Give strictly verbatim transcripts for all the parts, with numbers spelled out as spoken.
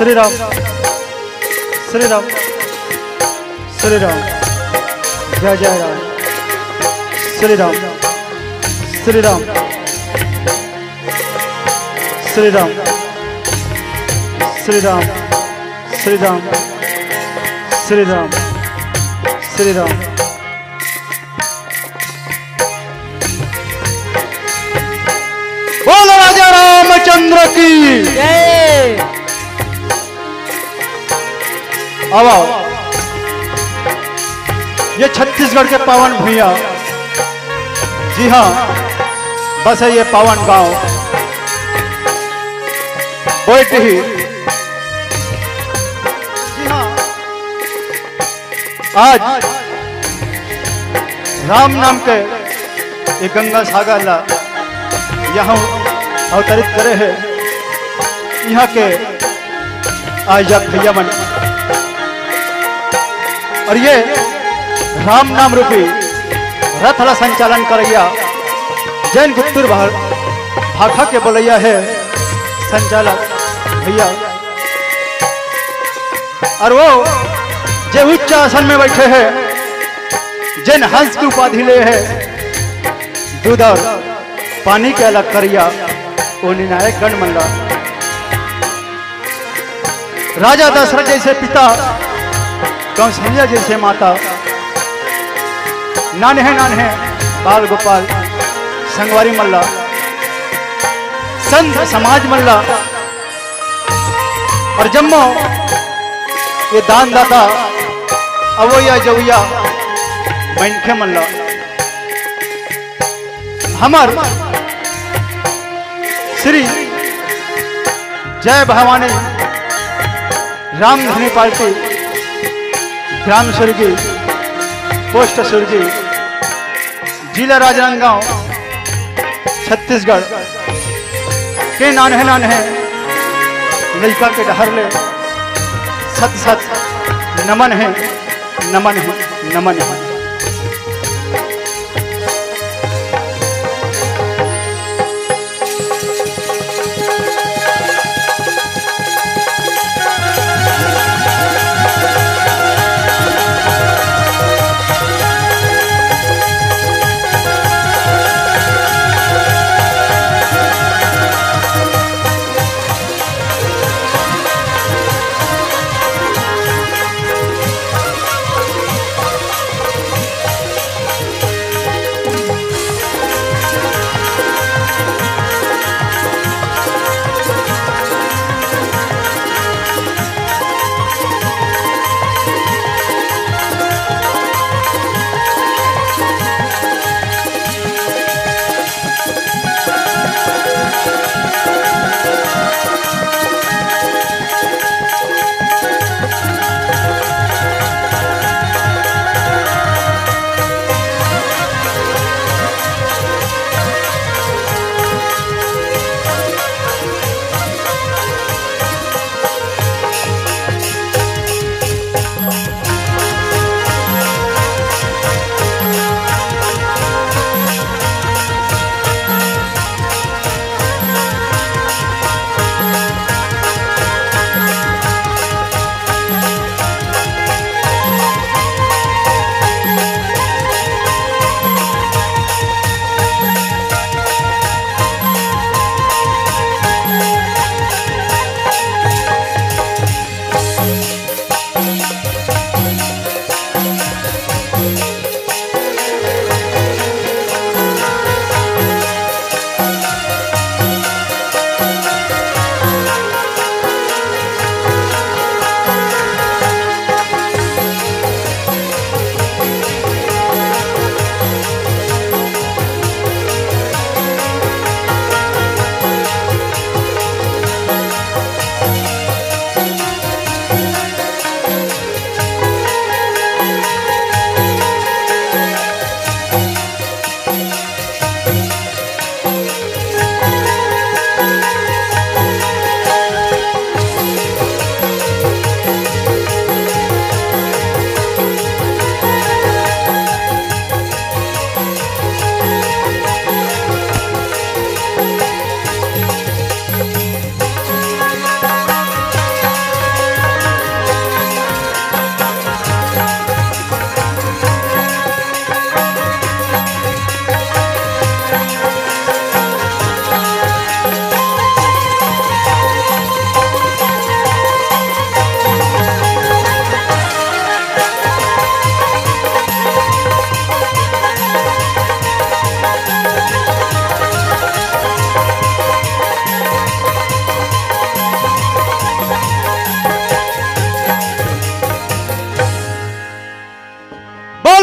श्री राम, श्री राम, श्री राम, जय जय राम। श्री राम, श्री राम, श्री राम, श्री राम, श्री राम, श्री राम, श्री राम। बोल राजा रामचंद्र की। जय। आओ, आओ। ये छत्तीसगढ़ के पावन भुइयां, जी हाँ, बसे ये पावन गांव बोईडीह। जी हाँ, आज राम नाम के ये गंगा सागर ला यहाँ अवतरित करे हे। यहाँ के आयोजक भैया मन, और ये राम नाम रूपी रथ ला संचालन करैया जैन गुत्तुर भाखा के बोलैया हे संचालक भैया। और वो जे उच्च आसन में बैठे हे, जेन हंस की उपाधि ले हे, दूध और पानी के अलग करैया, वो निर्णायक गण मन ला, राजा दशरथ जैसे पिता, कौशल्या जैसे माता, नान्हे नान्हे बाल गोपाल संगवारी मन ला, संत समाज मन ला, और जम्मो ये दानदाता अवैया जवैया मनखे मन ला, हमर श्री जय भवानी रामधनी पार्टी, ग्राम सुरगी, पोस्ट सुरगी, जिला राजनांदगांव, छत्तीसगढ़ के नान्हे नान्हे लइका के डहर ले सत सत नमन हे, नमन हे, नमन हे।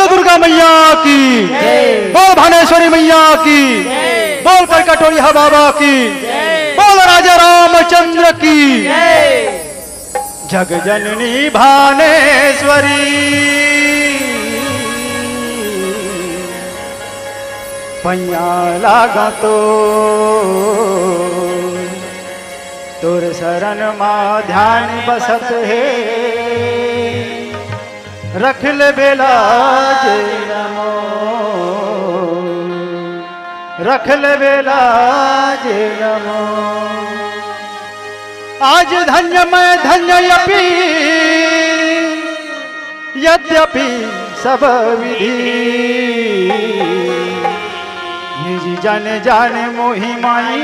दुर्गा मैया की, बोल भानेश्वरी मैया की, बोल प्रकटोरिया बाबा की, बोल राजा रामचंद्र की। जग जननी भानेश्वरी, पैया लागा तो तोर शरण मा ध्यान बसत हे। रख ले बेला जे नमो, रख ले बेला जे नमो। आज धन्य मैं धन्य अपि, यद्यपि सब विधि। निज जन जान मोहि माई,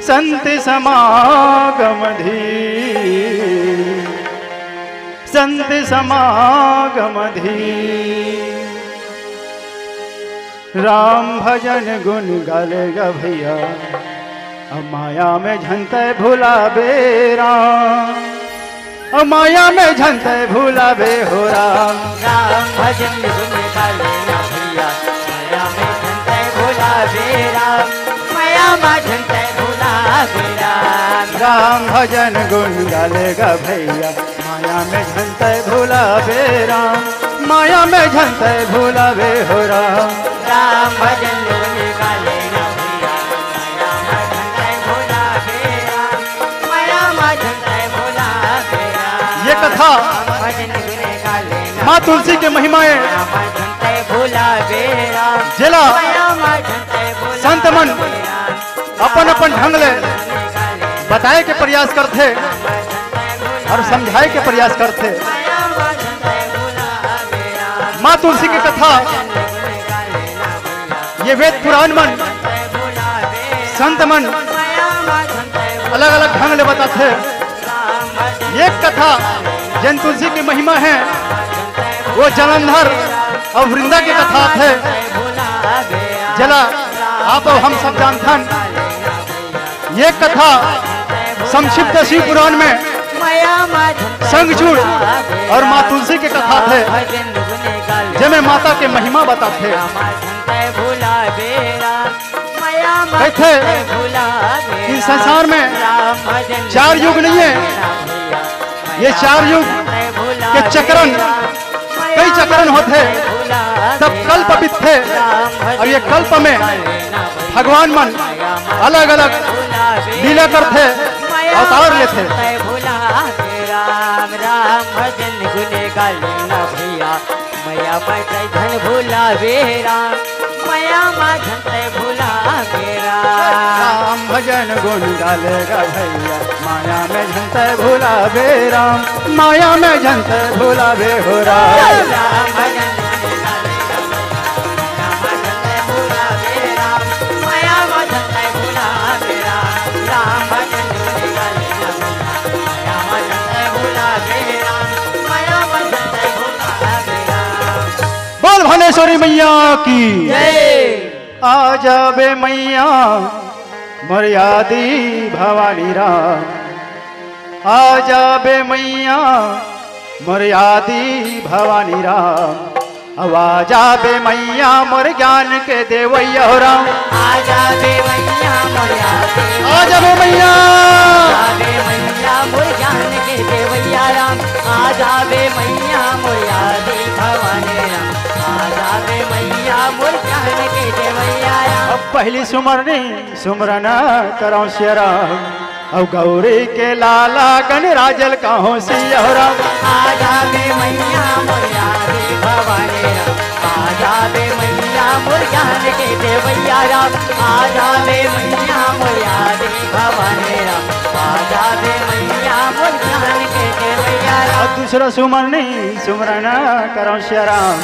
संत समागम धीर, संत समागम धीर। राम भजन गुन गाले गा भैया, अब माया में झन तै भुलाबे राम, अब माया में झन तै भुलाबे हो राम। राम भजन गुन गाले ना भैया, माया में झन तै भुलाबे राम, माया में झन तै भुलाबे राम। राम भजन गुन गाले गा भैया, माया में झन तै भुलाबे राम, माया में झन तै भुलाबे हो राम। राम भजन गुन गाले ना भैया, माया में झन तै भुलाबे राम, माया में झन तै भुलाबे राम। ये कथा राम भजन गुन गाले ना माँ तुलसी के महिमा हे। माया में झन तै भुलाबे राम, जेला माया में झन तै भुलाबे संत मन राम। अपन अपन ढंग ले बताए के प्रयास करथे और समझाए के प्रयास करथे। माँ तुलसी के कथा ये वेद पुराण मन, संत मन अलग अलग ढंग ले बताथे। एक कथा जेन तुलसी की महिमा हे, वो जालंधर और वृंदा के कथा हे। जेला आप और हम सब जानथन। ये कथा संक्षिप्त शिव पुराण में संगचूड़ और माँ तुलसी के कथा हे, जेमे माता के महिमा बताथे। कथे कि संसार में चार युग नहीं हे, ये चार युग के चक्रन, कई चक्रन होथे, तब कल्प बीतथे। और ये कल्प में भगवान मन अलग-अलग लीला करथे, अवतार लेथे। राम राम भजन गुन गाले ना भैया, माया में झन तै भुलाबे राम, माया में झन तै भुलाबे राम। राम भजन गुन गाले गा भैया, माया में झन तै भुलाबे राम, माया में झन तै भुलाबे हो राम। राम भजन गुन गाले गा भैया, माया में झन तै भुलाबे राम, माया में झन तै भुलाबे राम। राम भजन गुन गाले गा भैया, माया में झन तै भुलाबे राम, माया में झन तै भुलाबे राम। बोल भानेश्वरी मैया की। जय। आ जाबे मैया मोर आदि भवानी राम, आ जाबे मैया मोर आदि भवानी राम। अब आ जाबे मैया मोर ज्ञान के देवैया हो राम। आ जाबे मैया मोर आदि, आ जाबे मैया। आ जाबे मैया मोर ज्ञान के देवैया राम। आ जाबे मैया मोर आदि भवानी राम। आ जाबे मैया मोर ज्ञान के देवैया राम। अब पहली सुमरनी सुमरन करौं सिया राम, अउ गौरी के लाला गणराज ल कहौं सिया राम। आ जाबे मैया मोर आदि भवानी राम, आ जाबे मैया मोर ज्ञान के देवैया राम, आ जाबे मैया मोर आदि भवानी राम, आ जाबे मैया मोर ज्ञान के देवैया राम। अब दूसरा सुमरनी सुमरन करौं सिया राम,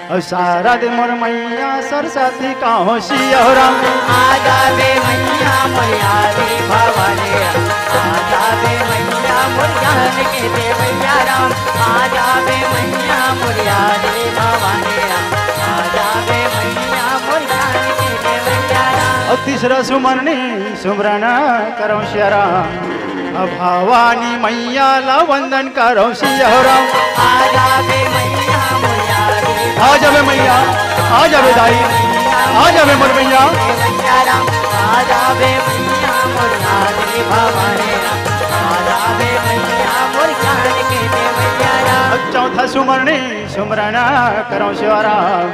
अउ शारद मोर मैया सरस्वती कहौं सिया राम। आ जाबे मैया मोर आदि भवानी राम, आ जाबे मैया मोर ज्ञान के देवैया राम। आ जाबे मैया मोर आदि भवानी राम, आ जाबे मैया मोर ज्ञान के देवैया राम। अउ तीसरा सुमरनी सुमरन करौं सिया राम, भवानी मैया ला वंदन करौं सिया हो राम। आ जाबे मैया मोर यारी। आ जाबे मैया, आ जाबे दाई, आ जाबे मोर मैया। मैया राम, आ जाबे मैया मोर यारी भवानी राम। आ जाबे मैया मोर ज्ञान के देवैया राम। चौथा सुमरनी सुमरन करौं सिया राम।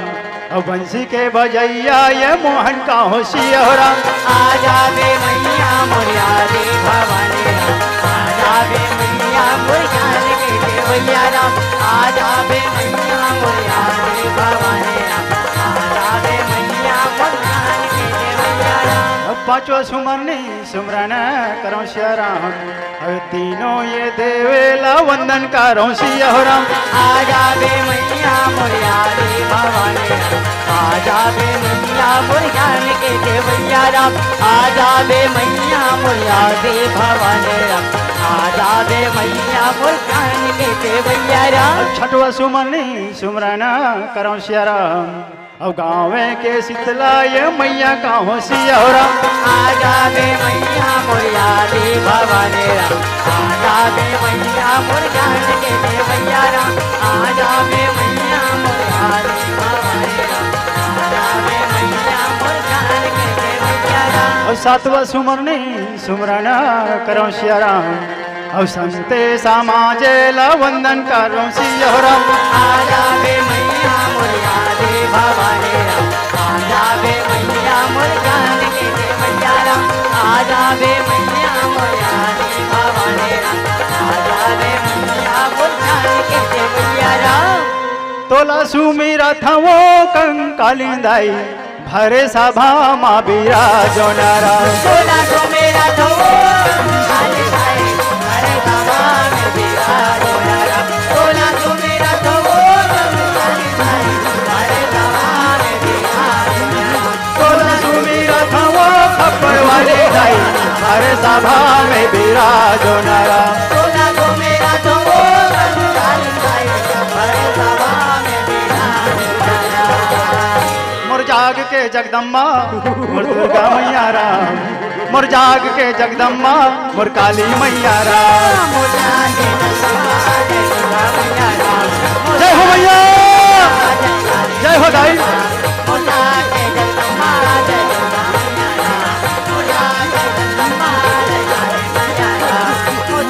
अउ बंसी के बजइया ये मोहन कहौं सिया हो राम। आ जाबे मैया मोर यारी भवानी राम। आ जाबे मैया मोर ज्ञान के देवैया राम। आ जाबे मैया मोर यारी भवानी राम। आ जाबे मैया मोर ज्ञान के देवैया राम। अउ पांचवा सुमरनी सुमरन करौं सिया राम। अउ तीनों ये देवे ला वंदन करौं सिया हो राम। आ जाबे मैया मोर यारी भवानी राम। आ जाबे मैया मोर ज्ञान के देवैया राम। आ जाबे मैया मोर यारी भवानी राम। आ जाबे मैया मोर ज्ञान के देवैया राम। छठवा सुमरनी सुमरन करौं सिया राम। अउ गाँवे के शीतला ये मैया कहौं सिया हो राम। आ जाबे मैया मोर यारी भवानी राम। आ जाबे मैया मोर ज्ञान के देवैया राम। आ जाबे मैया मोर यारी भवानी राम। आ जाबे मैया मोर ज्ञान के देवैया राम। अउ सातवा सुमरनी सुमरन करौं सिया राम। अउ संते समाजे ला वंदन करौं सिया हो राम। आ जाबे मैया मोर यारी भवानी राम। आ जाबे मैया मोर ज्ञान के देवैया राम। आ जाबे मैया मोर यारी भवानी राम। आ जाबे मैया मोर ज्ञान के देवैया राम। तोला सुमिरत हवों कंकाली दाई, भरे सभा मा बिराजो ना राम। तोला सुमिरत हवों कंकाली दाई, भरे सभा में बिराजो ना राम। तोला सुमिरत हवों कंकाली दाई, भरे सभा में बिराजो ना राम। तोला सुमिरत हवों खप्पर वाली दाई, भरे सभा में बिराजो ना राम। तोला सुमिरत हवों कंकाली दाई, भरे सभा में बिराजो ना राम। मोर जाग के जगदम्बा, मोर दुर्गा मैया राम। मोर जाग के जगदम्बा, मोर काली मैया राम। जय हो मैया, जय हो दाई।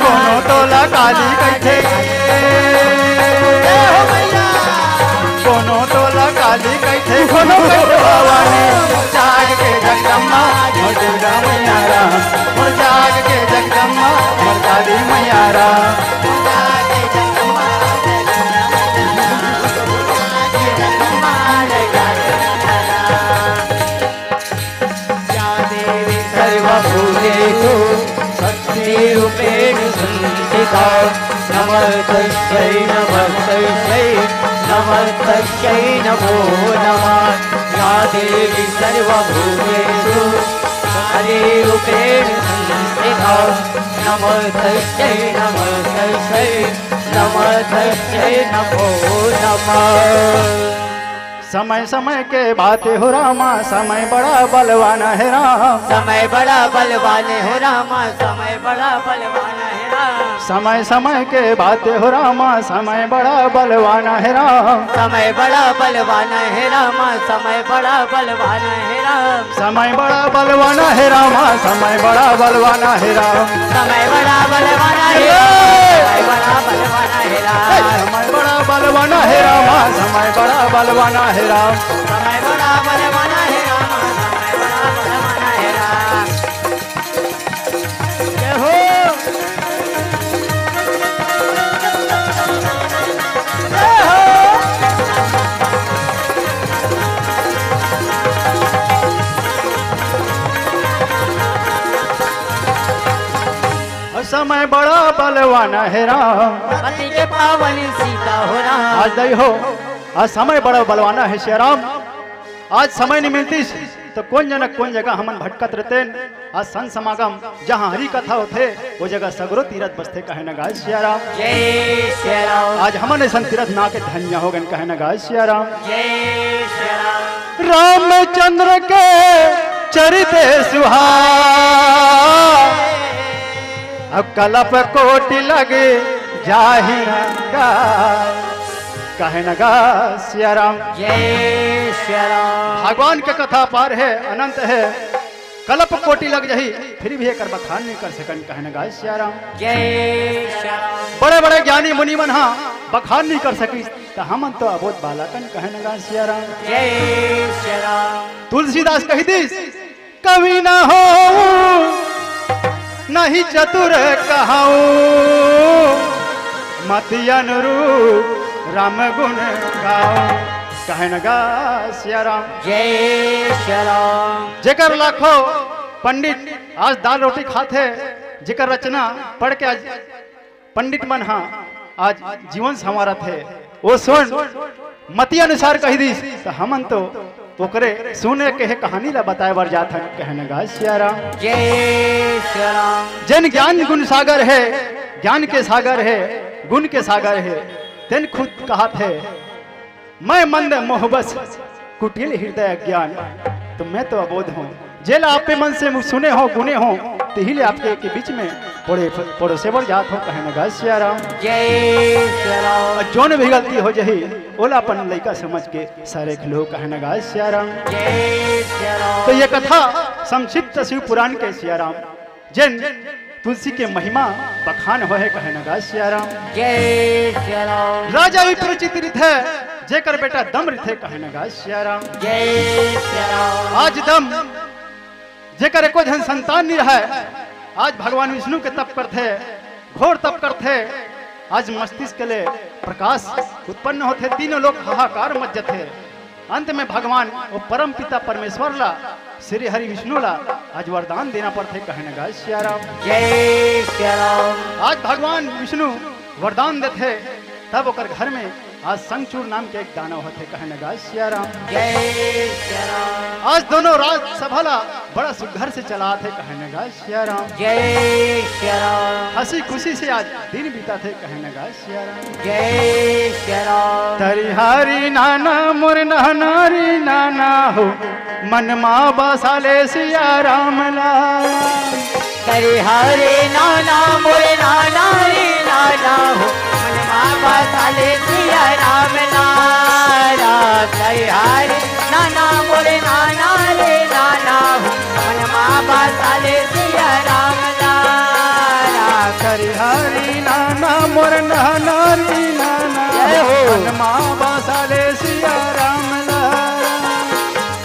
कोनो तोला काली कहिथे, कोनो तोला काली कहिथे, कोनो कहिथे भवानी। मोर जाग के जगदम्बा, मोर दुर्गा मैया राम। मोर जाग के जगदम्बा, मोर काली मैया राम। या देवी सर्वभूतेषु शक्तिरूपेण संस्थिता। नमस्तस्यै नमस्तस्यै नमस्तस्यै नमो नमः। या देवी सर्वभूतेषु शक्तिरूपेण संस्थिता। नमस्तस्यै नमस्तस्यै नमस्तस्यै नमो नमः। समय समय के बात हो रामा, समय बड़ा बलवान हे राम। समय बड़ा बलवान हो रामा, समय बड़ा बलवान हे राम। समय समय के बात हो रामा, समय बड़ा बलवान हे राम। समय बड़ा बलवान हे रामा, समय बड़ा बलवान हे राम। समय बड़ा बलवान हे रामा, समय बड़ा बलवान हे राम। समय बड़ा बलवान हे राम, समय बड़ा बलवान हे राम। समय बड़ा बलवान हे रामा, समय बड़ा बलवान हे राम। समय बड़ा बलवान हे रामा, समय बड़ा बलवान हे राम। जय हो। जय हो। समय बड़ा बलवान हे राम। पति के पावन सीता हो राम। आज दई हो, आज समय बड़ा बलवान हे सिया राम। आज समय नहीं मिलतिस त कोन जगह कोन जगह हमन भटकत रहतेन। आज संत समागम जहाँ हरि कथा होथे, वो जगह सगरो तीरथ बसथे, कहे न गाय सिया राम। जय सिया राम। आज हमन अइसन तीरथ में आके धन्य हो गन, कहे न गाय सिया राम। जय सिया राम। रामचंद्र के चरित सुहा अब कलप कोटि लग जाहि न गा, कहे न गा सिया राम। जय सिया राम। भगवान के कथा अपार हे, अनंत हे। कलप कोटि लग जाही, फिर भी एकर बखान नहीं कर सकन, कहे न गा सिया राम। जय सिया राम। बड़े बड़े ज्ञानी मुनि मन हा बखान नहीं कर सकिस, त हमन तो अबोध बालकन, कहे न गा सिया राम। जय सिया राम। तुलसीदास कहि दिस, कवि न होवु, नहीं चतुर कहूँ, मति अनुरूप राम गुण गाऊं। कहे न गा सिया राम। जय सिया राम। जेकर लाखों पंडित आज दाल रोटी खात हे, जेकर रचना पढ़ के आज पंडित मन हा आज जीवन संवारत हे। ओ सुन, मति अनुसार कहि दिस, त हमन तो ओकरे सुने के कहानी ला बताए बर जात हन, कहे न गा सिया राम। जय सिया राम। जेन ज्ञान गुण सागर हे, ज्ञान के सागर हे, गुण के सागर हे, तेन खुद कहत हे, मैं मंद मोहबस कुटिल हृदय अज्ञान, तो मैं तो अबोध हूँ। जेला आपे मन से सुने हो, गुने हो, तिही ले आपके के बीच में पड़े, पड़ोसे बर जात हो, कहे न गा सिया राम। जय सिया राम। अउ जोन भी गलती हो जाही, ओला अपन लइका समझ के सरेख लो, कहे न गा सिया राम। जय सिया राम। तो ये कथा संक्षिप्त शिव पुराण के सिया राम, जेन तुलसी के महिमा बखान होहे, कहे न गा सिया राम। जय सिया राम। राजा विप्रचित रिथे, जेकर बेटा दम रिथे, कहे न गा सिया राम। जय सिया राम। आज दम, जेकर एको झन संतान नहीं रहे, आज भगवान विष्णु के तप करथे, घोर तप करथे, आज मस्तिष्क ले प्रकाश उत्पन्न होथे, तीनों लोक हाहाकार मच जथे। अंत में भगवान वो परम पिता परमेश्वर ला, श्री हरि विष्णु ला आज वरदान देना पड़थे, कहे न गा सिया राम। जय सिया राम। आज भगवान विष्णु वरदान देथे, तब ओकर घर में आज संगचूर नाम के एक दानव होथे, कहे न गा सिया राम। जय सिया राम। आज दोनों राजसभा ला बड़ा सुघर से चलाथे, कहे न गा सिया राम। जय सिया राम। हंसी खुशी से आज दिन बीताथे, कहे न गा सिया राम। जय सिया राम। तरिहारी नाना मोर नहनारी नाना हो, मन मा बसाले सिया राम ला। तरिहारी नाना मोर नहनारी नाना हो, मन मा बसाले सिया राम ला। तरिहारी नाना मोर नहनारी नाना हो, मन मा बसाले सिया राम ला। तरिहारी नाना मोर नहनारी नाना, जय हो। मन मा बसाले सिया राम ला।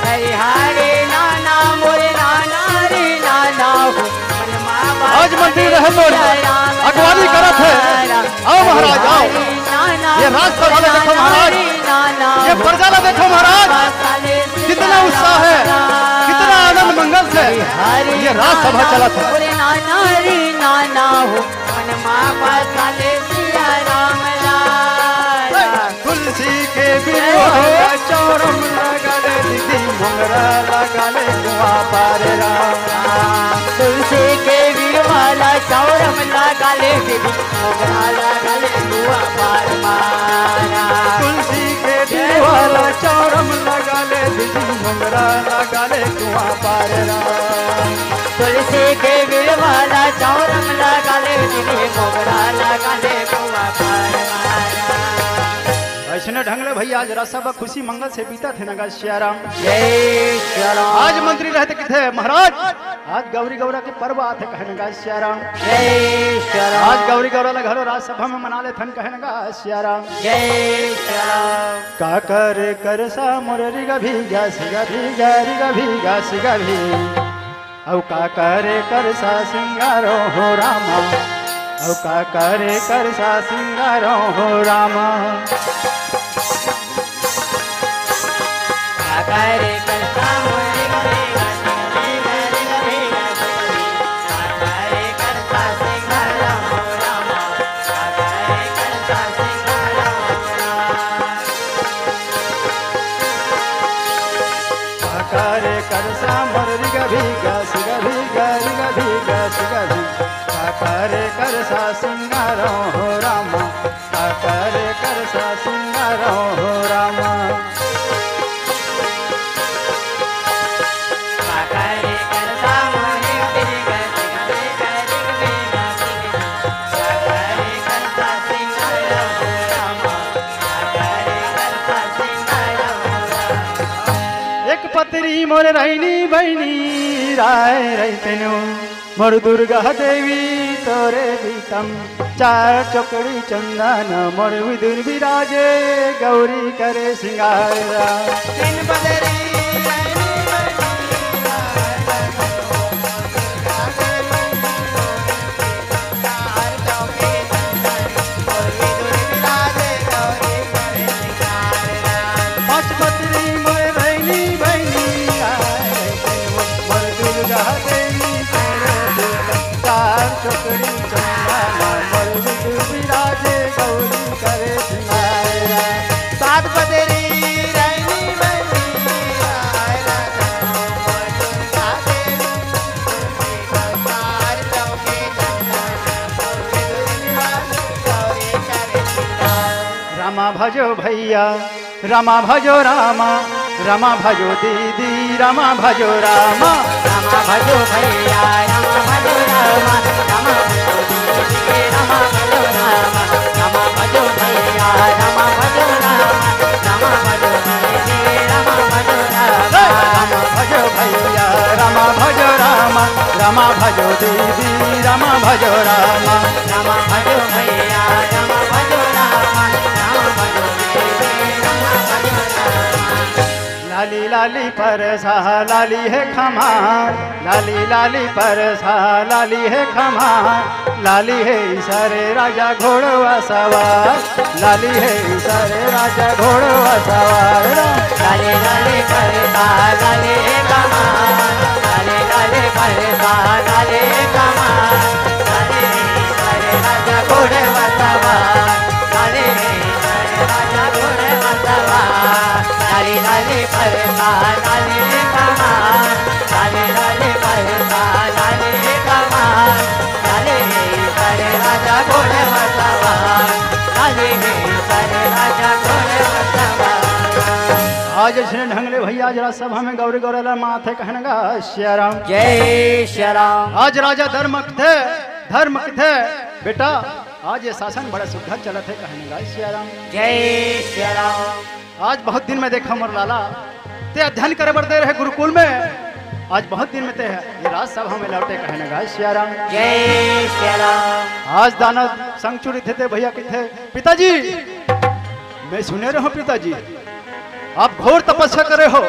तरिहारी नाना मोर नहनारी नाना हो, मन मा आज मंत्री रहे तो सिया राम अगवानी करत हे। ला। आओ महाराज, आओ। ये राजसभा ला देखो महाराज, ये प्रजा ला देखो महाराज, कितना उत्साह है, कितना आनंद मंगल से ये राजसभा चलत हे। तुलसी के बिरवा चौरम लगा ले दीदी, मोंगरा लगा ले कुआं पार राम। तुलसी के बिरवा ला चौरम लगा ले दीदी, मोंगरा लगा ले कुआं पार मारा। तुलसी के बिरवा ला चौरम लगा ले दीदी, मोंगरा लगा ले कुआं पार राम। तुलसी के बिरवा ला चौरम लगा ले दीदी, मोंगरा लगा ले कुआं पार मारा। अइसने ढंग ले भैया, आज राजसभा खुशी मंगल से बीतत हे न गा सिया राम। जय सिया राम। आज मंत्री रहे त कथे, महाराज, आज गौरी गौरा के पर्व आथे, कहे न गा सिया राम। जय सिया राम। आज गौरी गौरा ला घलो राजसभा में मना लेथन, कहे न गा सिया राम। जय सिया राम। का करे करसा मोर रिगा भीगा, सिगा भीगा, रिगा भीगा, सिगा भीगा। अउ का करे करसा सिंगारो हो रामा, अउ का करे करसा सिंगारो हो रामा। का करे करसा मोरे का करे करसा सिंगारो हो रामा, का करे करसा सिंगारो हो रामा। का करे करसा मोर रिगा भीगा, सिगा भीगा, रिगा भीगा, सिगा भीगा। का करे करसा सिंगारो हो रामा, का करे करसा सिंगारो हो रामा। का करे करसा मोर रिगा भीगा, सिगा भीगा, रिगा भीगा, सिगा मोर रैनी बहिनी राय रहितेनु, मोर दुर्गा देवी तोरे बीतम, चार चोकड़ी चंदन मोर विदुर बिराजे, गौरी करे सिंगारा। तीन बदरी रैनी बहिनी राय रहितेनु, मोर दुर्गा देवी तोरे बीतम, चार चोकड़ी चंदन मोर विदुर बिराजे, गौरी करे सिंगारा। पाँच पतरी मोर बहिनी, बहिनी आए, मोर दुर्गा देवी तेरे दुर्गा, चार चोकड़ी चंदा मा, मोर विदुर बिराजे गौरी करे सिंगारा। सात पतरी रैनी बहिनी आए, मोर दुर्गा देवी तेरे दुर्गा, चार चोकड़ी चंदा मा, मोर विदुर बिराजे गौरी करे सिंगारा। रामा भजो भैया, रामा भजो रामा, रामा भजो दीदी, रामा भजो रामा। रामा भजो भैया, रामा भजो रामा, रामा भजो दीदी, रामा भजो रामा, रामा भजो भैया, रामा भजो रामा, रामा भजो दीदी, रामा भजो रामा। रामा भजो भैया, रामा भजो रामा, रामा भजो दीदी, रामा भजो रामा। रामा भजो भैया, रामा भजो रामा, रामा भजो दीदी, रामा भजो रामा। लाली लाली परसा लाली हे खम्हार, लाली लाली परसा लाली हे खम्हार, लाली हे ईसरे राजा घोड़वा सवार, लाली हे ईसरे राजा घोड़वा सवार। लाली लाली परसा लाली हे खम्हार, लाली लाली परसा लाली हे खम्हार, लाली हे ईसरे राजा घोड़वा सवार, लाली हे ईसरे राजा घोड़वा सवार। लाली लाली परसा लाली हे खम्हार, लाली लाली परसा लाली हे खम्हार, लाली हे ईसरे राजा घोड़वा सवार, लाली हे ईसरे राजा घोड़वा सवार। आज अइसने ढंग ले भैया, आज राजसभा में गौरी गौरा ला माथे कहन गा सिया राम। जय सिया राम। आज राजा धर्म कथे, धर्म कथे, बेटा, आज ये शासन बड़ा सुघर चलत हे कहन गा सिया राम। जय सिया राम। आज बहुत दिन में देखा मोर लाला, ते अध्ययन करे बर दे रहे गुरुकुल में, आज बहुत दिन में ते ये राजसभा में लौटे कहन गा सिया राम। जय सिया राम। आज दानव संग चुरित हे ते भैया कथे, पिताजी, मैं सुने रहो पिताजी, आप घोर तपस्या करे हो,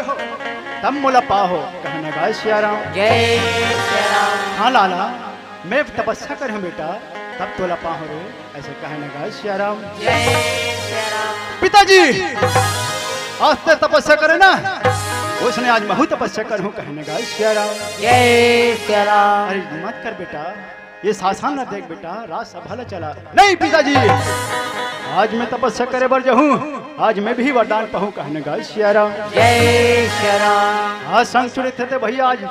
तब मोला पाहो कहन गा सिया राम। जय सिया राम। हाँ लाला, मैं तपस्या करे हूँ बेटा, तब तोला पाहो रे, अइसे कहन गा सिया राम। जय सिया राम। पिताजी, आज ते तपस्या करे ना, अइसने आज महू तपस्या करहूँ कहन गा सिया राम। जय सिया राम। अरे मत कर बेटा, ये शासन ला देख बेटा, राजसभा ला चला। नहीं पिताजी, आज मैं तपस्या करे बर जाहूँ, आज मैं भी वरदान पाहूँ कहन गा सिया राम। जय सिया राम। आज संग चुरित हे ते भैया आज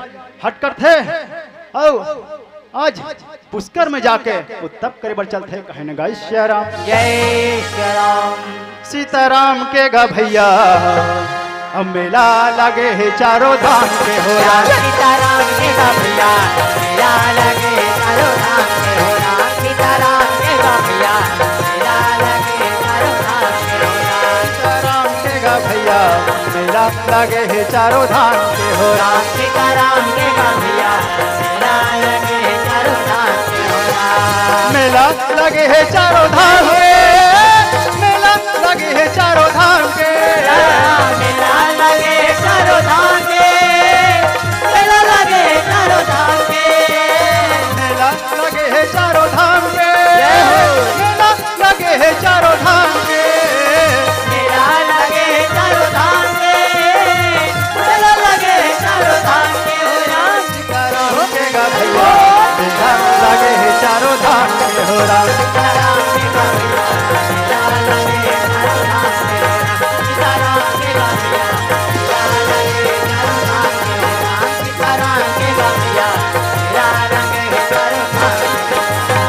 हट करथे, अउ आज पुष्कर में जाके वो तप करे बर चलथे कहन गा सिया राम। जय सिया राम। सीताराम के गा भैया, अब मेला लगे हे चारों धाम के हो राम। सीताराम के गा भैया, मेला लगे हे चारों धाम के हो राम। सीताराम के गा भैया, मेला लगे हे चारों धाम के हो राम। सीताराम के गा भैया, मेला लगे हे चारों धाम के हो राम। सीताराम के गा भैया, मेला लगे हे चारों धाम के हो राम। मेला लगे हे चारों धाम के, मेला लगे हे चारों धाम के। मेला लगे हे चारों धाम के, मेला लगे हे चारों धाम के। मेला लगे हे चारों धाम के। जय हो। मेला लगे हे चारों धाम के। मेला लगे हे चारों धाम के। मेला लगे हे चारों धाम के हो राम। सीताराम के गा भैया, मेला लगे हे चारों धाम के हो राम। सीताराम के गा भैया, मेला लगे हे चारों धाम के हो राम। सीताराम के गा भैया, मेला लगे हे चारों धाम के हो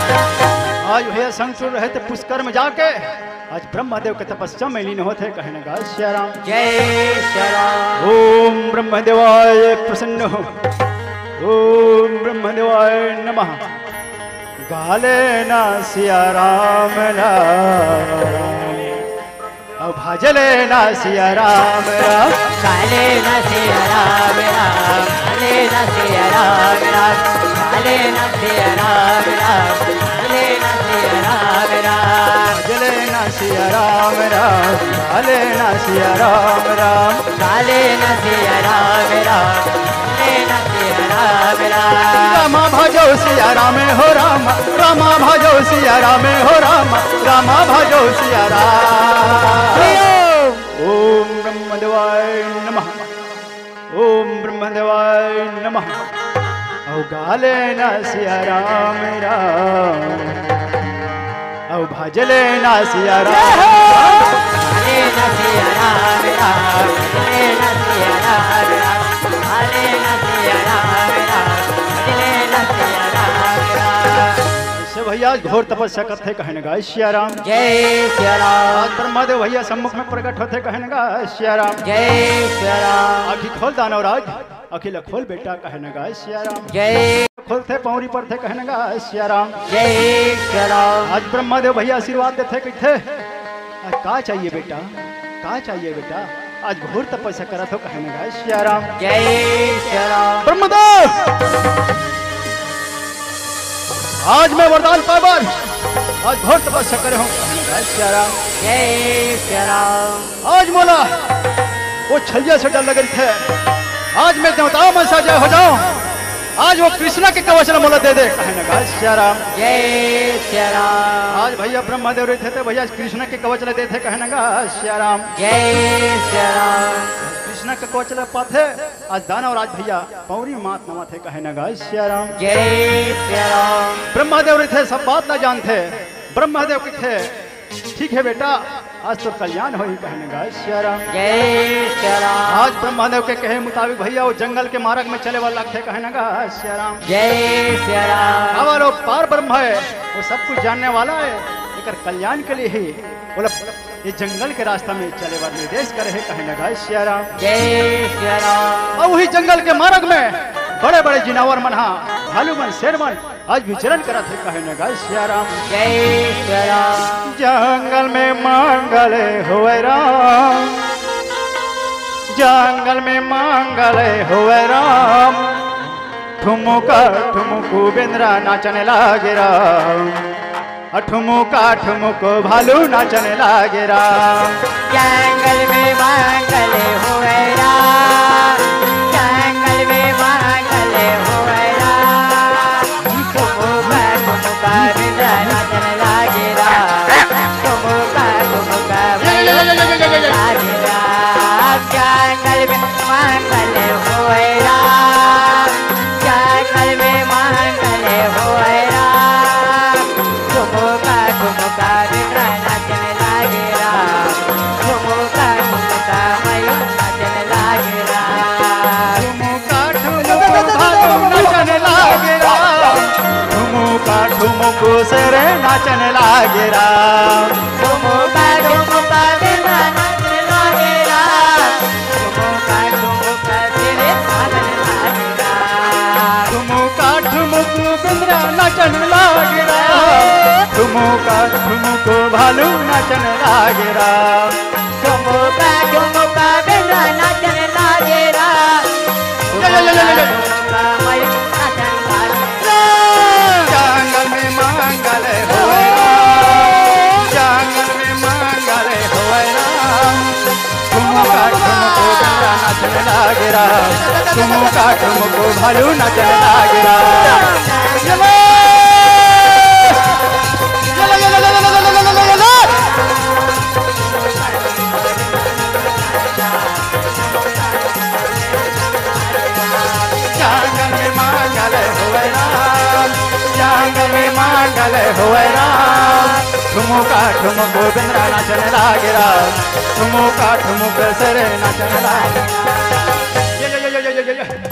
राम। आज भैया संग चुरित रहे ते पुष्कर में जाके आज ब्रह्मदेव के तपस्या में लीन होत हे, कहने गा सिया राम। जय सिया राम। ओम ब्रह्मदेवाय प्रसन्न हो, ओम ब्रह्मदेवाय नमः। गाले ना सिया राम ना। भजले ना सिया राम राम। काले ना सिया राम राम, काले ना सिया राम राम, काले ना सिया राम राम, काले ना सिया राम राम। भजले ना सिया राम राम, काले ना सिया राम राम। काले ना सिया राम राम, काले ना सिया राम राम। रामा भजो सिया राम हो राम, रामा भजो सिया राम हो राम, रामा भजो सिया राम। ओम ब्रह्मदेवाय नमः, ओम ब्रह्मदेवाय नमः। औ गाले ना सिया राम राम, औ भजले ना सिया राम। काले ना सिया राम राम, काले ना सिया राम राम, काले ना सिया राम राम, काले ना सिया राम राम। ऐसे भैया आज घोर तपस्या करथे, कहे न गाय सिया राम। जय सिया राम। आज ब्रह्मादेव भैया सम्मुख में प्रकट होथे, कहे न गाय सिया राम। जय सिया राम। आँखी खोल दानव राज, आँखी ला खोल बेटा, कहे न गाय सिया राम। जय। खोलथे पौरी परथे, कहे न गाय सिया राम। जय सिया राम। आज ब्रह्मादेव भैया आशीर्वाद देथे, कहिथे, "आ, का चाहिए बेटा, का चाहिए बेटा?" आज घोर तपस्या करत हो, कहे न गाय सिया राम। जय सिया राम। ब्रह्मदेव, आज मैं वरदान पाबर, आज घोर तपस्या करे हूँ, कहे न गाय सिया राम। जय सिया राम। आज मोला वो छलिया से डर लगत हे, आज मैं देवता मन से जय हो जाऊं, आज वो कृष्णा के कवच ला मोला दे दे, कहे न गाय सिया राम। जय सिया राम। आज भैया ब्रह्मादेव रहिथे त भैया आज कृष्णा के कवच ला देथे, कहे न गाय सिया राम। जय सिया राम। कृष्णा के कवच ला पाथे, आज दानव राज भैया पौरी मात नवाथे, कहे न गाय सिया राम। जय सिया राम। ब्रह्मादेव रहिथे, सब बात ला जानथे। ब्रह्मादेव कहिथे, "ठीक है बेटा, आज तो कल्याण होही," कहे न गाय सिया राम। जय सिया राम। आज ब्रह्मादेव के कहे मुताबिक भैया वो जंगल के मार्ग में चले वाला थे, कहे न गाय सिया राम। जय सिया राम। अउ वो पार ब्रह्म है, वो सब कुछ जानने वाला है, एकर कल्याण के लिए ही बोला ये जंगल के रास्ता में चले बर निर्देश करे हे, कहे न गाय सिया राम। जय सिया राम। अउ वही जंगल के मार्ग में बड़े-बड़े जिनावर मन हा, भालू मन, शेर मन आज विचरण करत हे, कहे न गाय सिया राम। जय सिया राम। जंगल में मंगल होवे राम, जंगल में मंगल होवे राम, ठुमुका ठुमुकू बेंदरा नाचने लागे राम। ठुमुका ठुमुक भालू नाचने लागे राम। जंगल में मंगल होवे राम, जंगल में मंगल होवे राम। ठुमुका ठुमुका बेंदरा नाचने लागे राम। ठुमुका ठुमुका भालू नाचने लागे राम। जंगल में मंगल होवे राम, जंगल में मंगल होवे राम। ठुमुका ठुमुका बेंदरा नाचने लागे राम। ठुमुका ठुमुका मयूर नाचने लागे राम। ठुमुका ठुमुक भालू नाचने लागे राम। ठुमुका ठुमुक शेर नाचने लागे राम। ठुमुका ठुमुका बेंदरा नाचने लागे राम। ठुमुका ठुमुका बेंदरा नाचने लागे राम। ठुमुका ठुमुक बेंदरा नाचने लागे राम। ठुमुका ठुमुक भालू नाचने लागे राम। ठुमुका ठुमुका बेंदरा नाचने लागे राम। या, या, या, या, या। ठुमुका मयूर नाचने लागे राम। जंगल में मंगल होवे राम। जंगल में मंगल होवे राम। ठुमुका ठुमुक बेंदरा नाचने लागे राम। ठुमुका ठुमुक भालू नाचने लागे राम। ये ले! ये ले, ये ले, ये ले! जंगल में मंगल होवे राम, जंगल में मंगल होवे राम। ठुमुका ठुमुक बेंदरा नाचने लागे राम, ठुमुका ठुमुक शेर नाचने लागे। ये, ये, ये।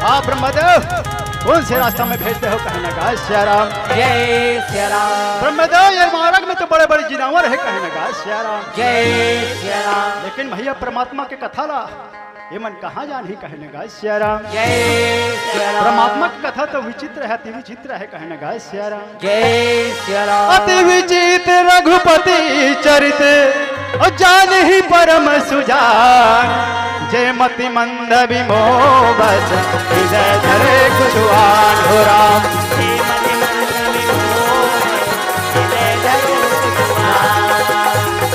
आप ब्रह्मदेव कौन से रास्ता में भेजते हो, कहे न गाय सिया राम। जय सिया राम। ब्रह्मदेव ये मार्ग में तो बड़े-बड़े जिनावर हे, कहे न गाय सिया राम। जय सिया राम। लेकिन भैया परमात्मा के कथा ला ये मन कहाँ जानही, कहे न गाय सिया राम। जय सिया राम। परमात्मा की कथा तो विचित्र हे, अति विचित्र हे, कहे न गाय सिया राम। जय सिया राम। अति विचित्र रघुपति चरित, अउ जान ही परम सुजान, जे मति मंद विमोह बस, हृदय धरे कुछ आन हो राम। जे मति मंद विमोह बस, हृदय धरे कुछ आन।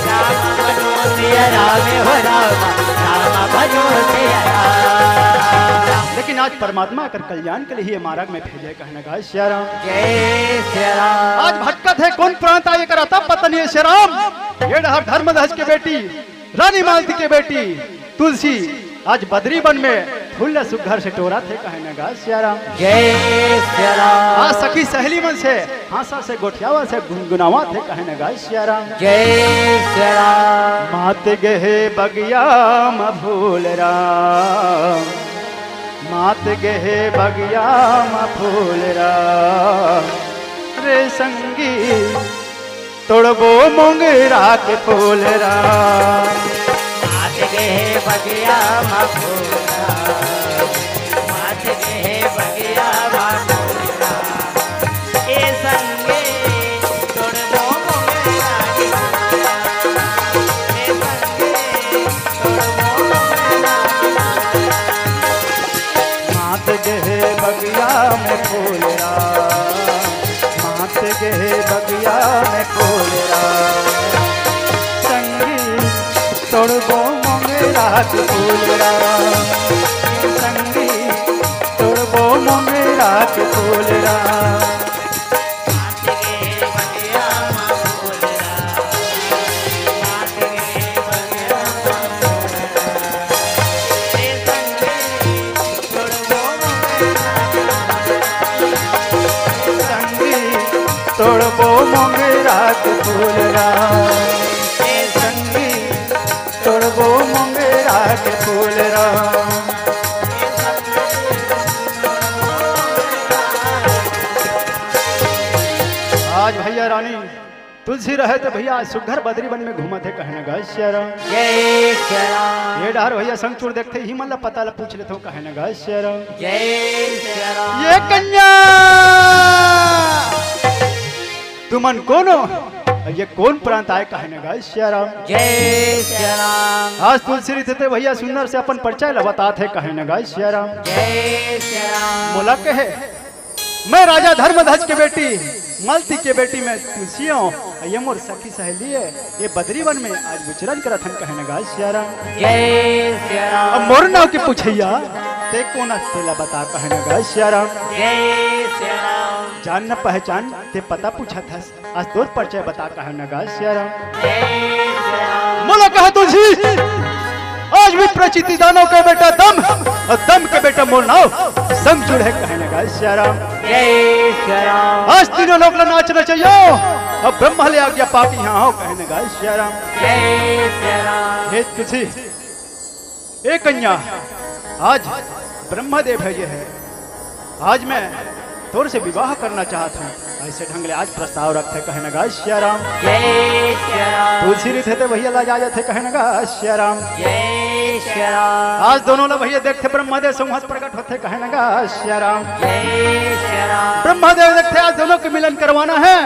राम भजो सिया राम हो राम, राम भजो सिया राम। लेकिन आज परमात्मा कर कल्याण के लिए ये मार्ग में भेजे, कहने का सिया राम। जय सिया राम। आज भटकत हे, कोन प्रांत आय, एकर अता पता नहीं हे सिया राम। ये डहर धर्मध्वज के बेटी, रानी मालती के बेटी तुलसी आज बदरी वन में फूल ल सुग्घर से टोरत हे, कहने का सिया राम। जय सिया राम। आज सखी सहेली मन से हाँसत हे, गोठियावत हे, गुनगुनावत हे, कहने का सिया राम। जय सिया राम। मात गे हे बगिया म फूल राम, मात गे हे बगिया म फूल राम, रे संगी तोड़बो मोंगरा के फूल राम। मात गे हे बगिया म फूल राम, मात गे हे बगिया म फूल राम। ए संगे तोड़बो मोंगरा के फूल राम। ए संगे तोड़बो मोंगरा के फूल राम। मात गे हे बगिया में फूल राम, मात गे हे बगिया में फूल राम। संगी तोड़बो मोंगरा के फूल राम, संगी तोड़बो मोंगरा के फूल राम। संगी तोड़बो मोंगरा के फूल राम, ए संगी तोड़बो मोंगरा के फूल राम। आज भैया रानी तुलसी रहे त भैया आज सुग्घर बदरी वन में घूमत हे, कहने का सिया राम। जय सिया राम। ये डहर भैया संगचूड़ देखथे ही मन ला पता ला पूछ लेथों, कहने का सिया राम। जय सिया राम। ये कन्या तुमन कोन हो? ये कोन प्रांत आय, कहने का सिया राम। जय सिया राम। आज तुलसी रहिथे ते भैया सुंदर से अपन परिचय ला बतात हे, कहने का सिया राम। जय सिया राम। मोला कहे मैं राजा धर्मध्वज के बेटी, मालती के बेटी मैं तुलसी हूँ। ये मोर सखी सहेली हे, ये बदरी वन में आज विचरण करत हन, कहने का सिया राम। जय सिया राम। अब मोर नाव के पूछइया ते कोन अस तेला बता, कहने का सिया राम। जय सिया राम। जान न पहचान ते पता पूछत हस, आज तोर परिचय बता, कहने का सिया राम। जय सिया राम। मोला कहे तुलसी, आज विप्र चित्ती दानव के बेटा दम, अउ दम के बेटा मोर नाव संगचूड़ हे, कहने का सिया राम। जय सिया राम। आज तीनों लोक ला नाच नचइयो, अउ ब्रह्मा ले आज्ञा पाके इहाँ हौं, कहने का सिया राम। जय सिया राम। हे तुलसी, ए कन्या, आज ब्रह्मदेव हे, ये हे, आज मैं तोर से विवाह करना चाहत हूँ, अइसे ढंग ले आज प्रस्ताव रखथे, कहने का सिया राम। जय सिया राम। तुलसी रहिथे ते भैया लजा जाथे, कहने का सिया राम। जय सिया राम। आज दोनों ला भैया देखथे ब्रह्मदेव संवत प्रकट होथे, कहने का सिया राम। जय सिया राम। ब्रह्मदेव देखथे आज दोनों के मिलन करवाना हे,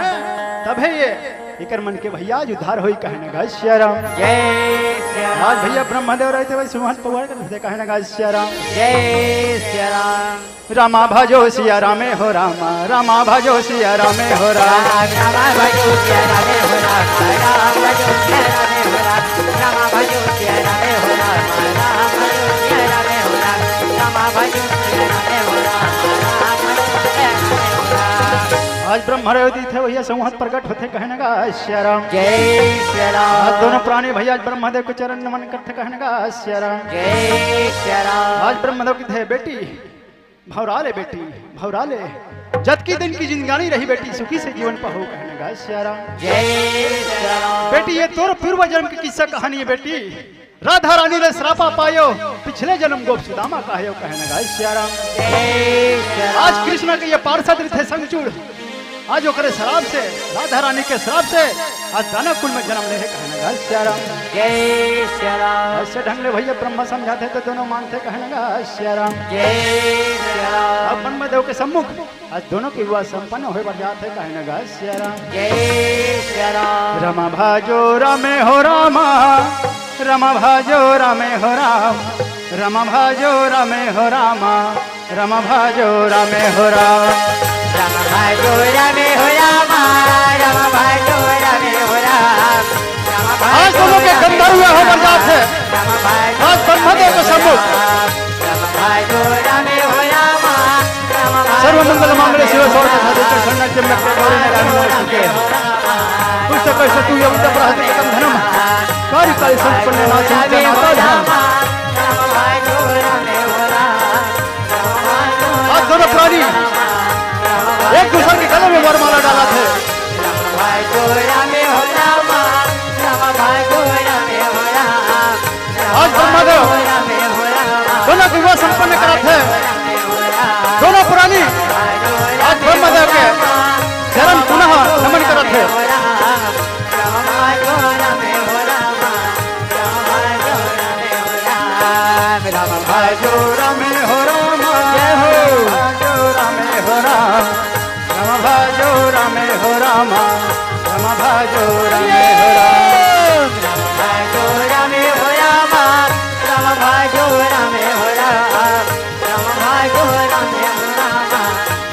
तभे ये एकर मन के भैया आज उद्धार होई, कहने का सिया राम। जय सिया राम। आज भैया ब्रह्मदेव रहिथे भाई सुमन पवार कर दे, कहने का सिया राम। जय सिया राम। रामा भजो सिया रामे हो रामा, रामा भजो सिया रामे हो राम। रामा भजो सिया रामे हो राम, राम भजो सिया रामे हो राम, रामा भजो सिया रामे हो राम, राम भजो सिया रामे हो राम, रामा भजो सिया रामे हो राम, राम भजो सिया रामे हो राम। आज ब्रह्मदेव जी थे भैया संवत प्रकट होथे, कहने का सिया राम। जय सिया राम। आज दोनों प्राणी भैया आज ब्रह्मदेव के चरण नमन करथे, कहने का सिया राम। जय सिया राम। आज ब्रह्मदेव की थे बेटी, भौरा ले बेटी, भौरा ले, जतकी दिन की जिंदगानी रही बेटी, सुखी से जीवन पाहो, कहने का सिया राम। जय सिया राम। बेटी, ये तोर पूर्व जन्म की किस्सा कहानी हे बेटी। राधा रानी ले सरापा पायो, पिछले जन्म गोप सुदामा कहायो, कहने का सिया राम। जय सिया राम। आज कृष्ण के ये पार्षद रहिथे संगचूड़, आज ओकरे सराप से, राधा रानी के सराप से आज दानव कुल में जन्म ले हे, कहे न गा सियाराम। जय सियाराम। अइसे ढंग ले भइया ब्रह्मा समझाथे त दोनों मानथे, कहे न गा सियाराम। जय सियाराम। अब ब्रह्मदेव के सम्मुख आज दोनों के विवाह संपन्न होय बर जात हे, कहे न गा सियाराम। जय सियाराम। रामा भाजो रामे हो रामा, रामा भाजो रामे हो राम, रामा भाजो रामे हो रामा, रामा भाजो रामे हो राम। रामा भाजो रामे हो रामा, रामा भाजो रामे हो राम। आज दोनों के गंधर्व विवाह होय बर जात हे। आज ब्रह्मदेव के सम्मुख। सर्व मंगल मांगल्ये शिवे सर्वार्थ साधिके शरण्यं त्र्यंबके गौरी नारायणी नमोस्तुते। पुस्तक कैसे तू ये उद्यम रहते कथम धनम। कार्य कार्य संपन्न नाथ संचय नाथ। आज दोनों प्राणी एक दूसर के गले में वरमाला डालथे। आज ब्रह्मदेव दोनों के विवाह संपन्न करथे। दोनों प्राणी आज ब्रह्मदेव के चरण पुनः नमन करथे। राम भाजो रामे हो राम, जय हो। भाजो रामे हो राम, राम भाजो रामे हो राम, राम भाजो रामे हो राम। राम भाजो रामे हो राम, राम भाजो रामे हो राम, राम भाजो रामे हो राम,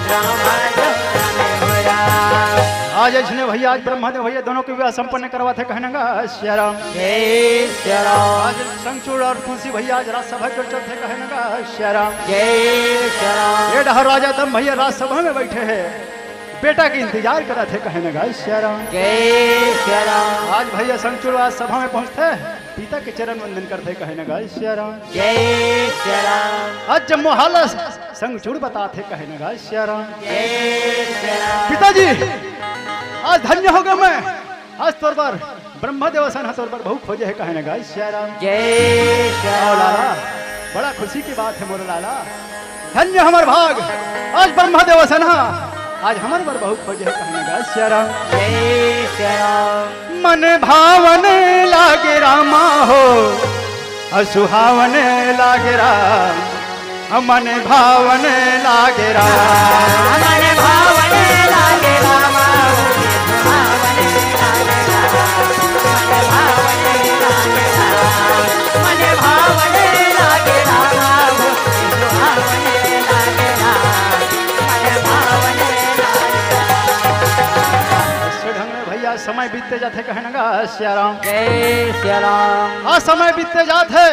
राम भाजो रामे हो राम। आज अइसने भइया, आज ब्रह्मदेव भइया दोनों के विवाह संपन्न करवाथे, कहे न गा सियाराम। जय सियाराम। आज शंखचूड़ अउ तुलसी भइया आज राजसभा जोर चलथे, कहे न गा सियाराम। जय सियाराम। ये डहर राजा दंभ भइया राजसभा में बइठे हे, बेटा के इंतजार करथे, कहे न गा सियाराम। जय सियाराम। आज भइया शंखचूड़ राजसभा में पहुंचथे, पिता के चरण वंदन करथे, कहे न गा सियाराम। जय सियाराम। आज जम्मो हाल शंखचूड़ बताथे, कहे न गा सियाराम। जय सियाराम। पिताजी, आज धन्य हो गेंव मैं, आज तोर बर ब्रह्मदेव असन ह तोर बर बहू खोजे हे, कहे न गा सियाराम। जय सियाराम। लाला, बड़ा खुशी के बात हे मोर लाला, धन्य हमर भाग, आज ब्रह्मदेव असन ह आज हमर बर बहू खोजे हे, कहे न गा सियाराम। जय सियाराम। मन भावन लागे रामा हो, अ सुहावन लागे राम, अ मन भावन लागे राम। मन भावन लागे रामा हो, सुहावन लागे राम, मन भावन लागे राम, मन भावन लागे रामा हो, सुहावन लागे राम, मन भावन लागे राम। अइसे ढंग ले भइया समय बीतते जाथे, कहे न गा सियाराम। जय सियाराम। आज समय बीतते जाथे,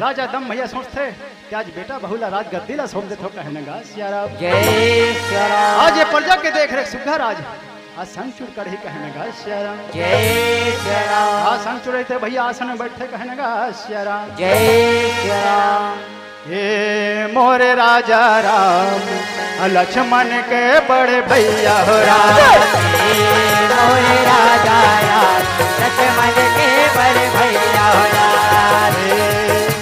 राजा दंभ भइया सोचथे कि आज बेटा बहू ला राजगद्दी ला सौंप देथों, कहे न गा सियाराम। जय सियाराम। आज ये प्रजा के देख रेख सुग्घर आज, आज शंखचूड़ करही, कहे न गा सियाराम। जय सियाराम। आज शंखचूड़ रहिथे भइया आसन में बइठथे, कहे न गा सियाराम। जय सियाराम। हे मोरे राजा राम, लक्ष्मण के बड़े भइया हो राम। हे मोरे राजा राम, लक्ष्मण के बड़े भइया हो राम। हे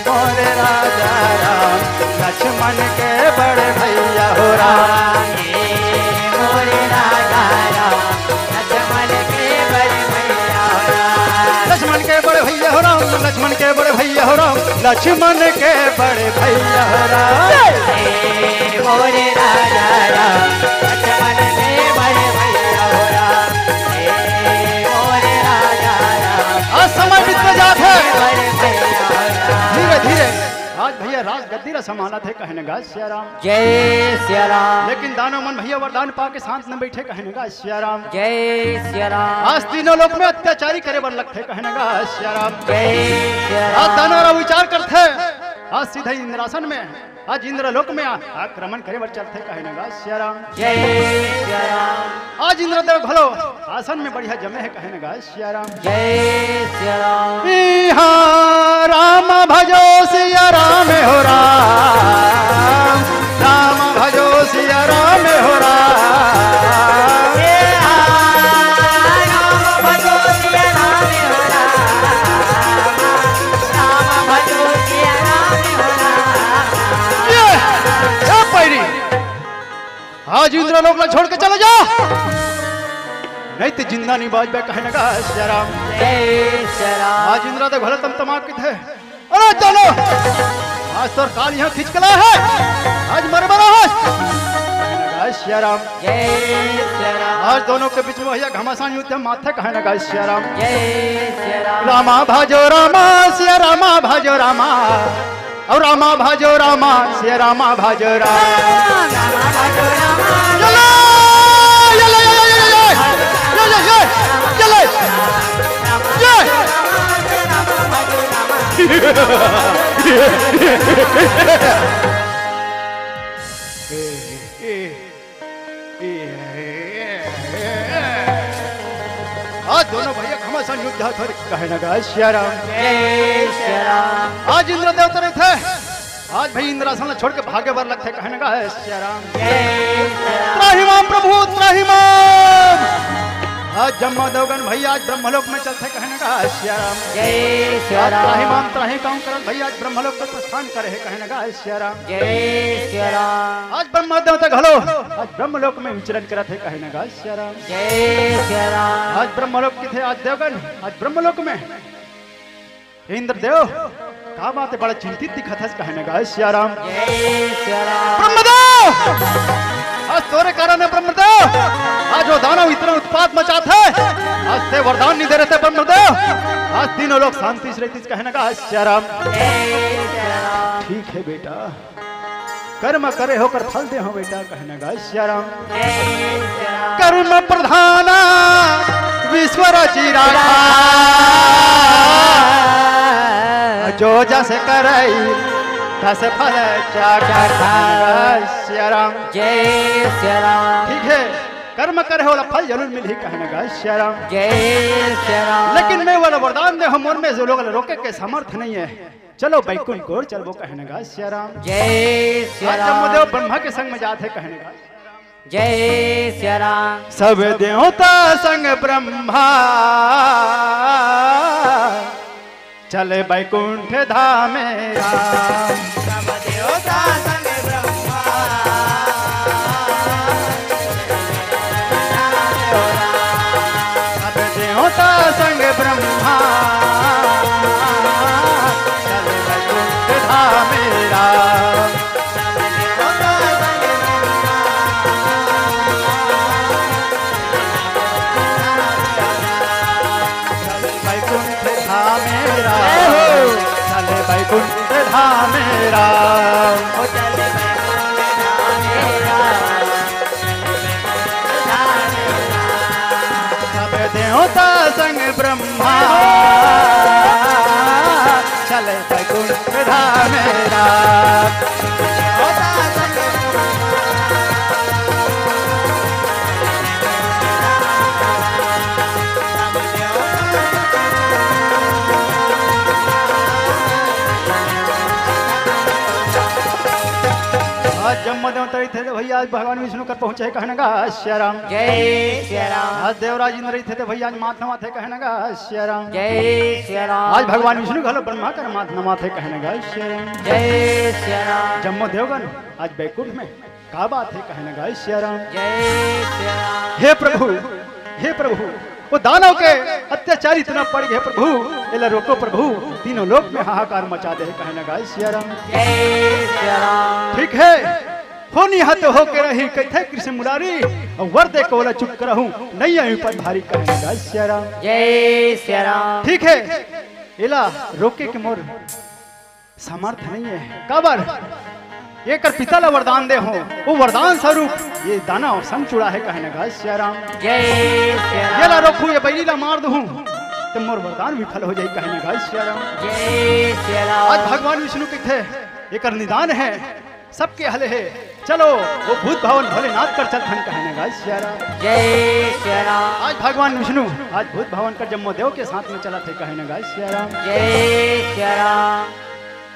मोरे राजा राम, लक्ष्मण के बड़े भइया हो राम। हे मोरे राजा राम, लक्ष्मण के बड़े भइया हो राम। लक्ष्मण के बड़े भइया हो राम, लक्ष्मण के बड़े भइया हो राम, लक्ष्मण के बड़े भइया हो राम। हे मोरे राजा राम, लक्ष्मण के बड़े भइया हो राम। हे मोरे राजा राम, आज समय बीतते जात हे। बड़े भइया हो राम। धीरे धीरे आज भइया राजगद्दी ला संभालथे, कहे न गा सियाराम। जय सियाराम। लेकिन दानव मन भइया वरदान पाके शांत न बइठे, कहे न गा सियाराम। जय सियाराम। आज तीनों लोक में अत्याचारी करे बर लगथे, कहे न गा सियाराम। जय सियाराम। आज दानव राव विचार करथे, आज सीधा इंद्रासन में, आज इंद्रलोक में आ-, आक्रमण करे बर चलथे, कहे न गा सियाराम। जय सियाराम। आज इंद्रदेव घलो आसन में बढ़िया जमे हे, कहे न गा सियाराम। जय सियाराम। इहाँ राम भजो सिया राम हो राम, राम भजो सिया राम हो राम। इहाँ राम भजो सिया राम हो राम, राम भजो सिया राम हो राम। ये, ए पैरी, आज इंद्रलोक ला छोड़ के चला जा। नहीं ते जिंदा नहीं बाजबे, कहे न गा सिया राम। जय सिया राम। आज इंद्र देव घलो तमतमा के थे, अरे चलो, आज तोर काल यहाँ खींच के लाए हे, आज मरबे रे। कहे न गा सिया राम। जय सिया राम। आज दोनों के बीच में भैया घमासान युद्ध माथे, कहे न गा सिया राम। जय सिया राम। रामा भजो रामा, सिया रामा भजो रामा। अउ रामा भजो रामा, सिया रामा भजो राम। चले, चले, चले, चले, चले। चले, चले, चले। चले। आज दोनों भैया घमासान युद्ध हर कहे न गा सिया राम। जय सिया राम। आज इंद्र देवता रहिथे, आज भाई इंद्रासन ला छोड़ के भागे बर लगथे, कहे न गा सिया राम। जय सिया राम। त्राहि माम प्रभु, त्राहि माम। आज जम्मा देवगन भाई आज ब्रह्मलोक में चलथे, कहे न गा सिया राम। जय सिया आज राम। त्राहि माम त्राहि काम करत भाई आज ब्रह्मलोक में प्रस्थान करे हे, कहे न गा सिया राम। जय सिया राम। आज ब्रह्मा देवता घलो आज ब्रह्मलोक में विचरण करत हे, कहे न गा सिया राम। जय सिया राम। आज ब्रह्मलोक किथे? आज देवगन, आज ब्रह्मलोक में। इंद्रदेव, का बात हे, बड़ा चिंतित दिखत हस, कहे न गा सिया राम। जय सिया राम। ब्रह्मदेव, आज तोरे कारण हे ब्रह्मदेव, आज वो दानव इतना उत्पात मचात हे, आज ते वरदान नहीं दे रहे थे ब्रह्मदेव, आज तीनों लोग शांति से रहतीस, कहे न गा सिया राम। जय सिया राम। ठीक हे बेटा, कर्म करे हो ओकर फल दे हो बेटा, कहे न गा सिया राम। जय सिया राम। कर्म प्रधान विश्व रचि राखा, जो जस करई तस फल चाखा, कहे न गा सिया राम। जय सिया राम। ठीक हे, कर्म करे हो ओला फल जरूर मिलही, कहे न गा सिया राम। जय सिया राम। लेकिन मैं वो ला वरदान दे हो, मोर में जो लोग ला रोके के सामर्थ नहीं हे, चलो बैकुंठ गोर चलबो, कहे न गा सिया राम। जय सिया आज राम। ब्रह्मदेव ब्रह्मा के संग में जात हे, कहे न गा। जय सिया राम। सब देवता संग ब्रह्मा चले बैकुंठ धामे राम। सब देवता संग ब्रह्मा सब देवता संग ब्रह्मा, चल बैकुंठ धामे राम। चल बैकुंठ धामे राम। जय हो। चल बैकुंठ धामे राम। ओ चल बैकुंठ धामे राम। सब देवता संग ब्रह्मा, चले बैकुंठ धामे राम। आज जम्मा देवता रहिथे त भैया, आज भगवान विष्णु कर पहुंचे हे, कहे न गा सिया राम। जय सिया राम। आज देवराज इंद्र रहिथे त भैया, आज माथ नवाथे, कहे न गा सिया राम। जय सिया राम। आज भगवान विष्णु घलो ब्रह्मा कर माथ नवाथे, कहे न गा सिया राम। जय सिया राम। जम्मो देवगन आज बैकुंठ में का बात हे, कहे न गा सिया राम। जय सिया राम। हे प्रभु, हे प्रभु, वो दानव के अत्याचार इतना पड़ गया प्रभु, एला रोको प्रभु, तीनों लोक में हाहाकार मचा दे, कहे न गा सिया राम। जय सिया राम। ठीक हे, होनी हत होके रही, कथे कृष्ण मुरारी, अउ वर दे के ओला चुप करहूं, नइ आही पद भारी, कहे न गा सिया राम। जय सिया राम। ठीक हे, एला रोके के मोर समर्थ नइ हे। काबर? एकर पिता ला वरदान दे हों, वो वरदान स्वरूप ये दानव संग चुड़ा हे, कहे न गा सिया राम। जय सिया राम। एला रोकहूं, ये बइरी ला मार दूहूं, त मोर वरदान विफल हो जाही, कहे न गा सिया राम। जय सिया राम। आज भगवान विष्णु कथे, एकर निदान हे, सबके हल हे, चलो वो भूत भावन भोलेनाथ कर चलथन, कहे न गा सिया राम। जय सिया राम। आज भगवान विष्णु आज भूत भावन कर जम्मो देव के साथ में चलत हे, कहे न गा सिया राम। जय सिया राम।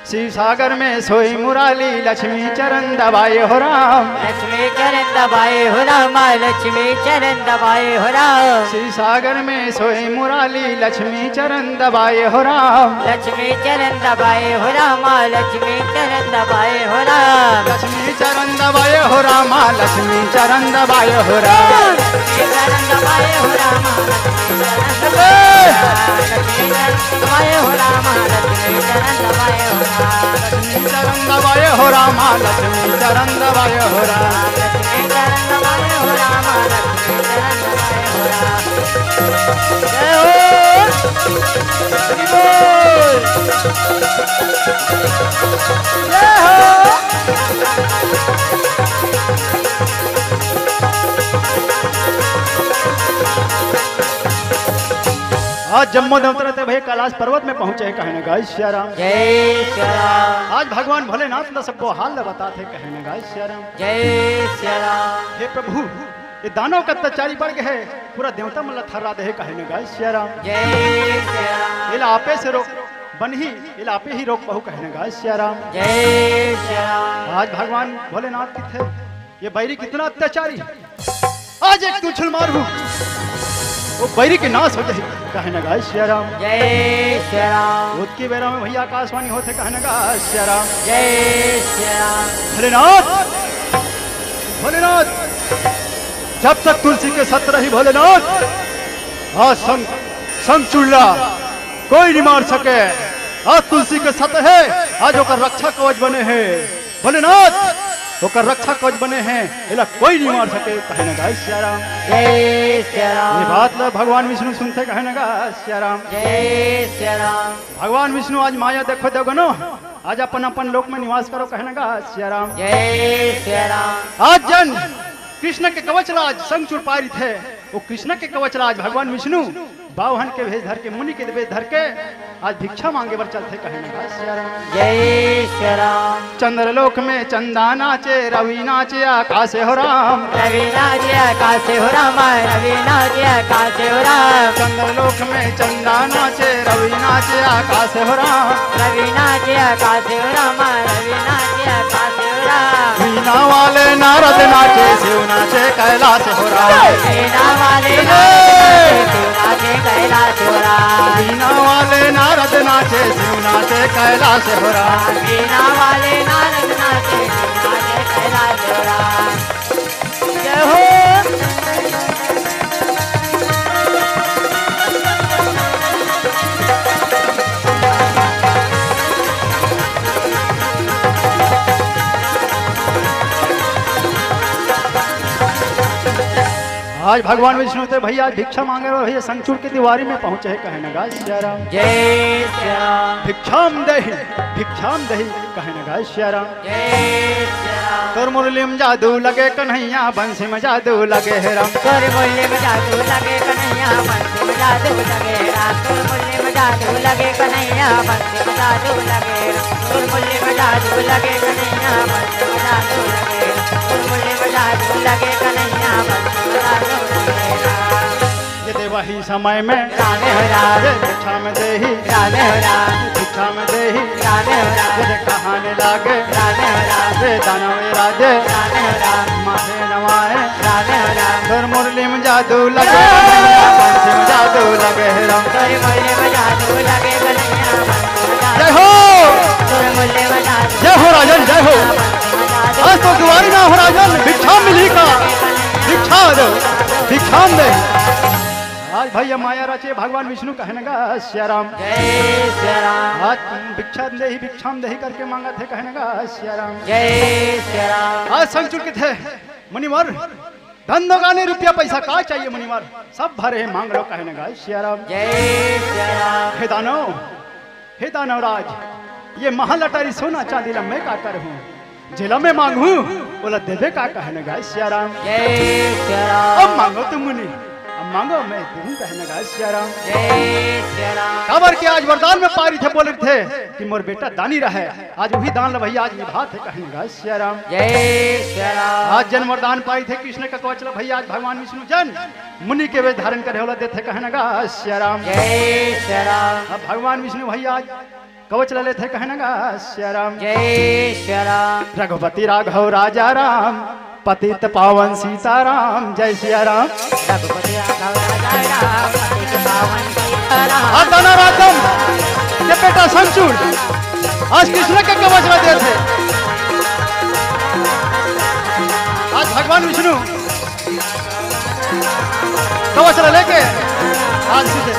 शिव सागर में सोई मुरारी, लक्ष्मी चरण दबाए हो राम। लक्ष्मी चरण दबाए हो राम, लक्ष्मी चरण दबाए हो राम। शिव सागर में सोई मुरारी, लक्ष्मी चरण दबाए हो राम। लक्ष्मी चरण दबाए हो राम, लक्ष्मी चरण दबाए हो राम। लक्ष्मी चरण दबाए हो राम, लक्ष्मी चरण दबाए हो राम। लक्ष्मी चरण दबाए हो राम, लक्ष्मी चरण दबाए हो राम। लक्ष्मी चरण दबाए हो राम, लक्ष्मी चरण दबाए हो राम। लक्ष्मी चरण दबाए हो राम, लक्ष्मी चरण दबाए हो राम। लक्ष्मी चरण दबाए हो राम, लक्ष्मी चरण दबाए हो राम। जय हो। हरि बोल। जय हो। आज जम्मो देवता रहते भैया कैलाश पर्वत में पहुंचे हैं, कहे नगा सिया राम। जय सिया राम। आज भगवान भोलेनाथ ला सबको हाल ला बताथे, कहे नगा सिया राम। जय सिया राम। हे प्रभु, ये दानव का अत्याचारी बढ़ गए है, पूरा देवता मन ला थर्रा दे है, कहे नगा सिया राम। जय सिया राम। एला आपे से रोक बनही, एला आपे ही रोक पाहू, कहे नगा सिया राम। जय सिया राम। आज भगवान भोलेनाथ किथे, ये बैरी कितना अत्याचारी, आज एक तुछल मारहू, वो बैरी के नाश हो जाए, कहे नगा सिया राम। जय सिया राम। ओतकी बेरा में भैया आकाशवाणी होथे, कहे नगा सिया राम। जय सिया राम। भोलेनाथ, भोलेनाथ, जब तक तुलसी के सत रही भोलेनाथ, आज संग, संग चुल्ला कोई नहीं मार सके। आज तुलसी के सत है, आज ओकर रक्षा कवच बने हैं। भोलेनाथ ओकर रक्षा कवच बने हैं, एला कोई नहीं मार सके, कहे नगा सिया राम। जय सिया राम। ये बात ला भगवान विष्णु सुनथे, कहे नगा सिया राम। जय सिया राम। भगवान विष्णु आज माया देखो देवगनो, आज अपन अपन लोक में निवास करो, कहे नगा सिया राम। जय सिया राम। आज जन कृष्ण के कवच ला आज संग चुर पारिथे, वो कृष्ण के कवच ला आज भगवान विष्णु बावहन के भेष धर के, मुनि के भेष धर के आज भिक्षा मांगे बर चलथे, कहे नगा सिया राम। जय सिया राम। चंद्रलोक में चंदा नाचे, रवि नाचे आकाश हो राम। रवि नाचे आकाश हो राम, रवि नाचे आकाश हो राम। चंद्रलोक में चंदा नाचे, रवि नाचे आकाश हो राम। रवि नाचे आकाश हो राम, रवि नाचे आकाश हो राम। वीणा वाले नारद नाचे, शिव नाचे कैलाश हो राम। वीणा वाले नारद नाचे, शिव नाचे कैलाश हो राम। वीणा वाले नारद नाचे, शिव नाचे कैलाश हो राम। वीणा वाले नारद नाचे, शिव नाचे कैलाश हो राम। जय हो। आज भगवान विष्णु ते भैया आज भिक्षा मांगे रहो, भैया संचूर के दीवारी में पहुंचे है, कहे नगा सिया राम। जय सिया राम। भिक्षाम देहि, भिक्षाम देहि, कहे नगा सिया राम। जय सिया राम। तोर मुरली में जादू लगे कन्हैया, बंसी में जादू लगे हे राम। तोर मुरली में जादू लगे कन्हैया, बंसी में जादू लगे हे राम। तोर मुरली में जादू लगे कन्हैया, बंसी में जादू लगे हे राम। तोर मुरली में जादू लगे कन्हैया, बंसी में जादू लगे हे राम। तोर मुरली में जादू लगे कन्हैया, बंसी में जादू लगे हे राम। ये देवही समय में रामे हो राम। ये भिक्षा में देही रामे हो राम। भिक्षा में देही रामे हो राम। ये कहाने लागे रामे हो राम। ये दानव राजे रामे हो राम। माथे नवाए रामे हो राम। तोर मुरली में जादू लगे, बंसी में जादू लगे हे राम। तोर मुरली में जादू लगे, कन्हैया बंसी में जादू। जय हो। तोर मुरली में जादू जय हो राजन, जय हो। बंसी में जादू। आज तो दुआरी ना हो राजन, भिक्षा मिली का? भिक्षा दो, भिक्षा दे। आज भैया माया रचे भगवान विष्णु कहे नगा सिया राम। जय सिया राम। आज तुम भिक्षा देही, भिक्षाम देही करके मांगथे, कहे नगा सिया राम। जय सिया राम। आज संग चुर के थे मुनिवर, धन दौलत रुपया पैसा का चाहिए मुनिवर, सब भरे हे, मांग लो, कहे नगा सिया राम। जय सिया राम। हे दानव, हे दानवराज, ये महालटारी सोना चांदी ला मैं का करहूँ? जेला मैं मांगहूँ, ओला देबे का, कहे नगा सिया राम। जय सिया राम। अब मांगो तो मुनि, अब मांगो मैं दूँ, कहे नगा सिया राम। जय सिया राम। काबर के आज वरदान में पारिथे, बोले थे कि मोर बेटा दानी रहे, आज वही दान ल भैया आज निभाथे, कहे नगा सिया राम। जय सिया राम। आज जन वरदान पारिथे कृष्ण का कवच ल भैया आज भगवान विष्णु जन मुनि के वेश धारण करे ओला देथे, कहे नगा सिया राम। जय सिया राम। अब भगवान विष्णु भैया आज कवच ला लेथे, कहे न गा सिया राम। जय सिया राम। रघुपति राघव राजा राम, पतित पावन सीताराम, जय सिया राम। रघुपति राघव राजा राम, पतित पावन सीताराम। आज दानव राजन के बेटा संचूर आज कृष्ण के कवच ला देथे। आज भगवान विष्णु कवच ला लेके आज सीधे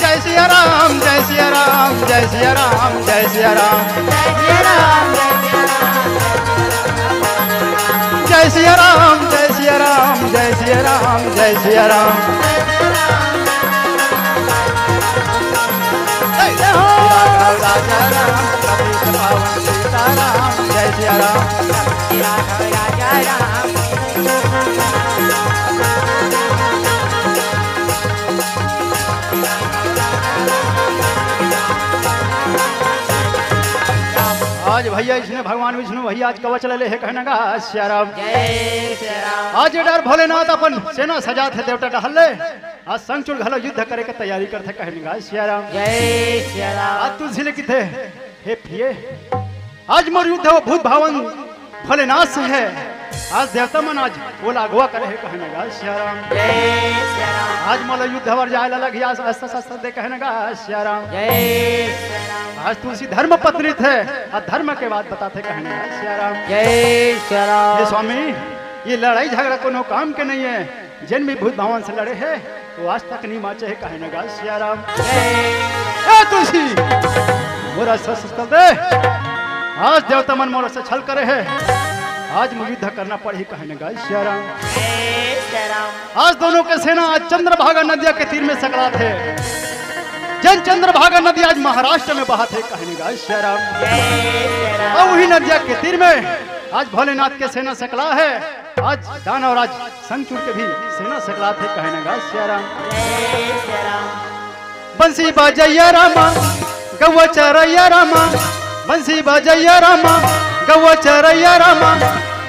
जय सिया राम, जय सिया राम, जय सिया राम, जय सिया राम। जय सिया राम, जय सिया राम, जय सिया राम, जय सिया राम। जय हो। राघव राजा राम, पतित पावन सीताराम, जय सिया राम। राघव राजा राम। आज भैया इसने भगवान विष्णु भैया आज कवच ले हे, कहे न गा सिया राम। जय सिया राम। आज ये डहर भोलेनाथ अपन सेना सजाथे देवता डहर ले। आज संग चुड़ घलो युद्ध करे के तैयारी करथे, कहे न गा सिया राम। जय सिया राम। आज तुलसी ले किथे, हे प्रिय, आज मोर युद्ध वो भूत भावन भोलेनाथ से हे। आज देवता मन आज वो ला अगवा करे हे, कहे न गा सिया राम। जय सिया राम। आज मोला युद्ध बर जाय ला लगही, आज अस्त्र शस्त्र दे, कहे न गा सिया राम। जय सिया राम। आज तुलसी धर्म पत्नी थे, आज धर्म के बात बताथे, कहे न गा सिया राम। जय सिया राम। हे स्वामी, ये लड़ाई झगड़ा कोनो काम के नहीं हे। जेन भी भूत भावन से लड़े हे, वो आज तक नहीं बाचे हे, कहे न गा सिया राम। जय। ए तुलसी, मोर अस्त्र शस्त्र दे। आज देवता मन मोर से छल करे हे, आज मोर युद्ध करना पड़ही, कहे न गा सिया राम। जय सिया राम। आज दोनों के सेना आज चंद्रभागा नदिया के तीर में सकलात हे। जेन चंद्रभागा नदी आज महाराष्ट्र में बहत हे, कहे न गा सिया राम। जय सिया राम। अउ वही नदिया के तीर में आज भोलेनाथ के सेना सकला हे। आज दानव राज संग चुड़ के भी सेना सकलात हे, कहे न गा सिया राम। जय सिया राम। बंसी बजैया रामा, गौवा चरैया रामा, बंसी बजैया रामा, गौवा चरैया रामा,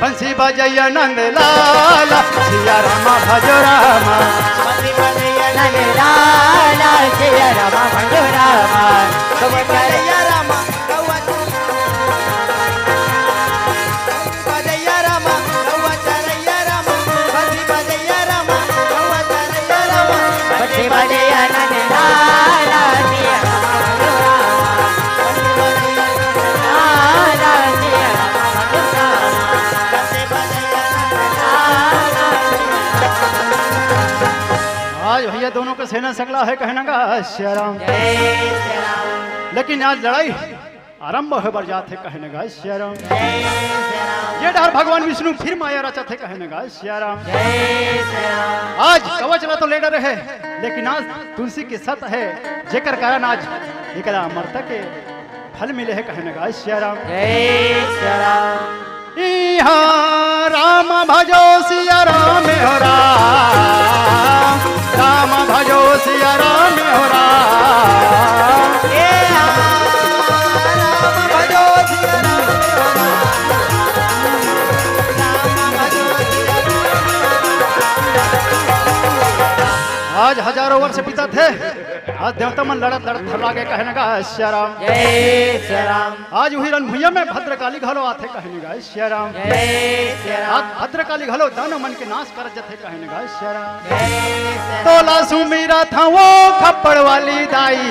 बंसी बजैया नंद लाला, सिया रामा भजो रामा। बंसी बजैया नंद लाला, सिया रामा भजो रामा। गौवा चरैया रामा, गौवा बजैया रामा, गौवा चरैया रामा, बंसी बजैया रामा, गौवा चरैया रामा, बंसी बजैया नंद लाला, सिया रामा भजो रामा। बंसी बजैया नंद लाला, सिया रामा भजो रामा। बंसी बजैया नंद लाला, सिया रामा। आज भैया दोनों के सेना सकला हे, कहे न गा सिया राम। जय सिया राम। लेकिन आज लड़ाई आरंभ होय बर जाथे, कहे न गा सिया राम। जय सिया राम। ये डहर भगवान विष्णु फिर माया रचथे, कहे न गा सिया राम। जय सिया राम। आज कवच ला तो ले डरे हे, लेकिन आज तुलसी के सत हे, जेकर कारण आज एकला अमरता के फल मिले हे, कहे न गा सिया राम। जय सिया राम। इहाँ राम भजो सिया राम हो राम, राम भजो सिया राम हो राम। ए आ, राम भजो सिया राम हो राम। राम भजो सिया राम। आज हजारों वर्ष बीतत हे, आज देवता मन लड़त लड़त थर्रा गे, कहे न गा सिया राम। जय सिया राम। आज उही रण भुइयां में भद्रकाली घलो आथे, कहे न गा सिया राम। जय सिया राम। आज भद्रकाली घलो दानव मन के नाश करत जथे, कहे न गा सिया राम। जय सिया राम। तोला सुमिरत हंव ओ खप्पड़ वाली दाई,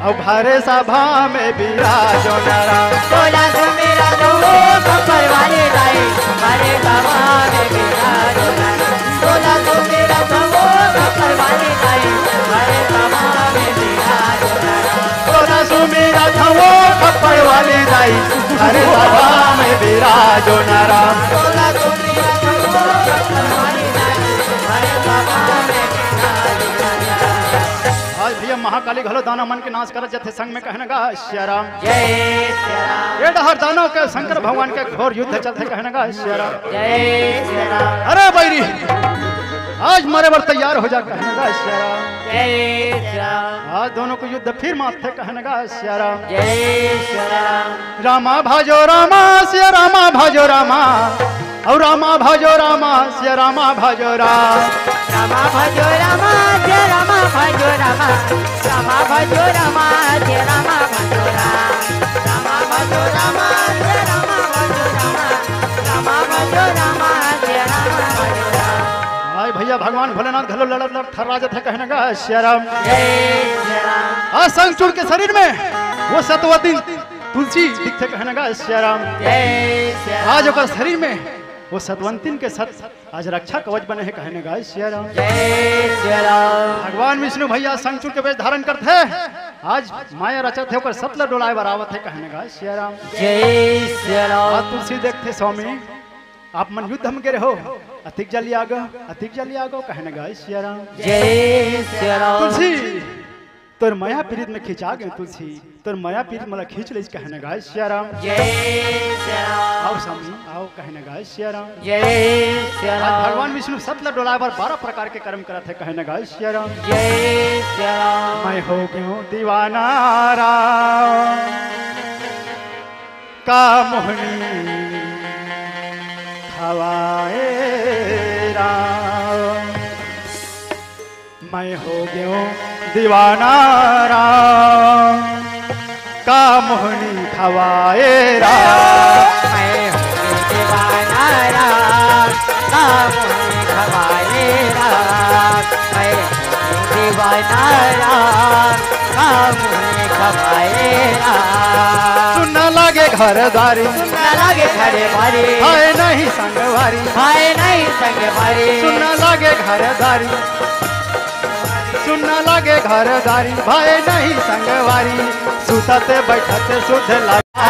अउ भरे सभा में बिराजो न राम। तोला सुमिरत हंव ओ खप्पड़ वाली दाई, भरे सभा में बिराजो न राम। तोला सुमिरत हंव ओ खप्पड़ वाली दाई, भरे सभा में बिराजो न राम। तोला सुमिरत हंव ओ खप्पड़ वाली दाई, भरे सभा में बिराजो न राम। आज भैया महाकाली घलो दानव मन के नाश करत जथे, संग में कहे न गा सिया राम। जय सिया राम। ये डहर दानव के शंकर भगवान के घोर युद्ध चलथे, कहे न गा सिया राम। जय सिया राम। अरे बैरी, आज मरे बर तैयार हो जा, कहे न गा सिया राम। जय सिया राम। आज दोनों के युद्ध फिर मातथे, कहे न गा सिया राम। जय सिया राम। रामा भजो रामा, सिया रामा भजो रामा, अउ रामा भजो रामा, सिया रामा भजो राम। रामा भजो रामा, जय रामा भजो रामा। रामा भजो रामा, जय रामा भजो राम। रामा भजो रामा, जय रामा भजो रामा। रामा भजो रामा, जय रामा भजो राम। हाय भैया, भगवान भोलेनाथ घलो लड़त लड़त थर्रा जाथे, कहने गा सिया राम। जय सिया राम। आज संग चूड़ के शरीर में वो सतवंतिन तुलसी दिखथे, कहने गा सिया राम। जय सिया राम। आज ओकर शरीर में वो सतवंतिन के सत आज रक्षा कवच बने हे, कहने गा सिया राम। जय सिया राम। भगवान विष्णु भैया संग चूड़ के वेश धारण करथे, आज माया रचत हे, ओकर सत ल डोलाए बर आवत हे, कहने गा सिया राम। जय सिया राम। आज तुलसी देखथे, स्वामी, आप मन युद्ध म गे रहो, अतिक जल्दी आ गो, अतिक जल्दी आ गो, कहने गा सिया राम। जय सिया राम। तुलसी, तोर मया पीरित में खिंचा गेंव तुलसी, तोर मया पीरित मोला खींच लेस, कहने गा सिया राम। जय सिया राम। आओ स्वामी, आओ, कहने गा सिया राम। जय सिया आज राम। भगवान विष्णु सत ल डोलाए बर बारह प्रकार के कर्म करत हे, कहने गा सिया राम। जय सिया राम। मैं हो गेंव दीवाना राम, का मोहनी खवाए राम। मैं हो गेंव दीवाना राम, का मोहनी खवाए राम। मैं हो गेंव दीवाना राम, का मोहनी खवाए राम। मैं हो गेंव दीवाना राम, का मोहनी खवाए राम। सुन्ना लागे घर द्वारी, सुन्ना लागे घर बारी। हाय नहीं संगवारी, हाय नहीं संगवारी। सुन्ना लागे घर द्वारी, सुन्ना लागे घर द्वारी, भाई नहीं संगवारी, सुतत बैठत सुध लगा।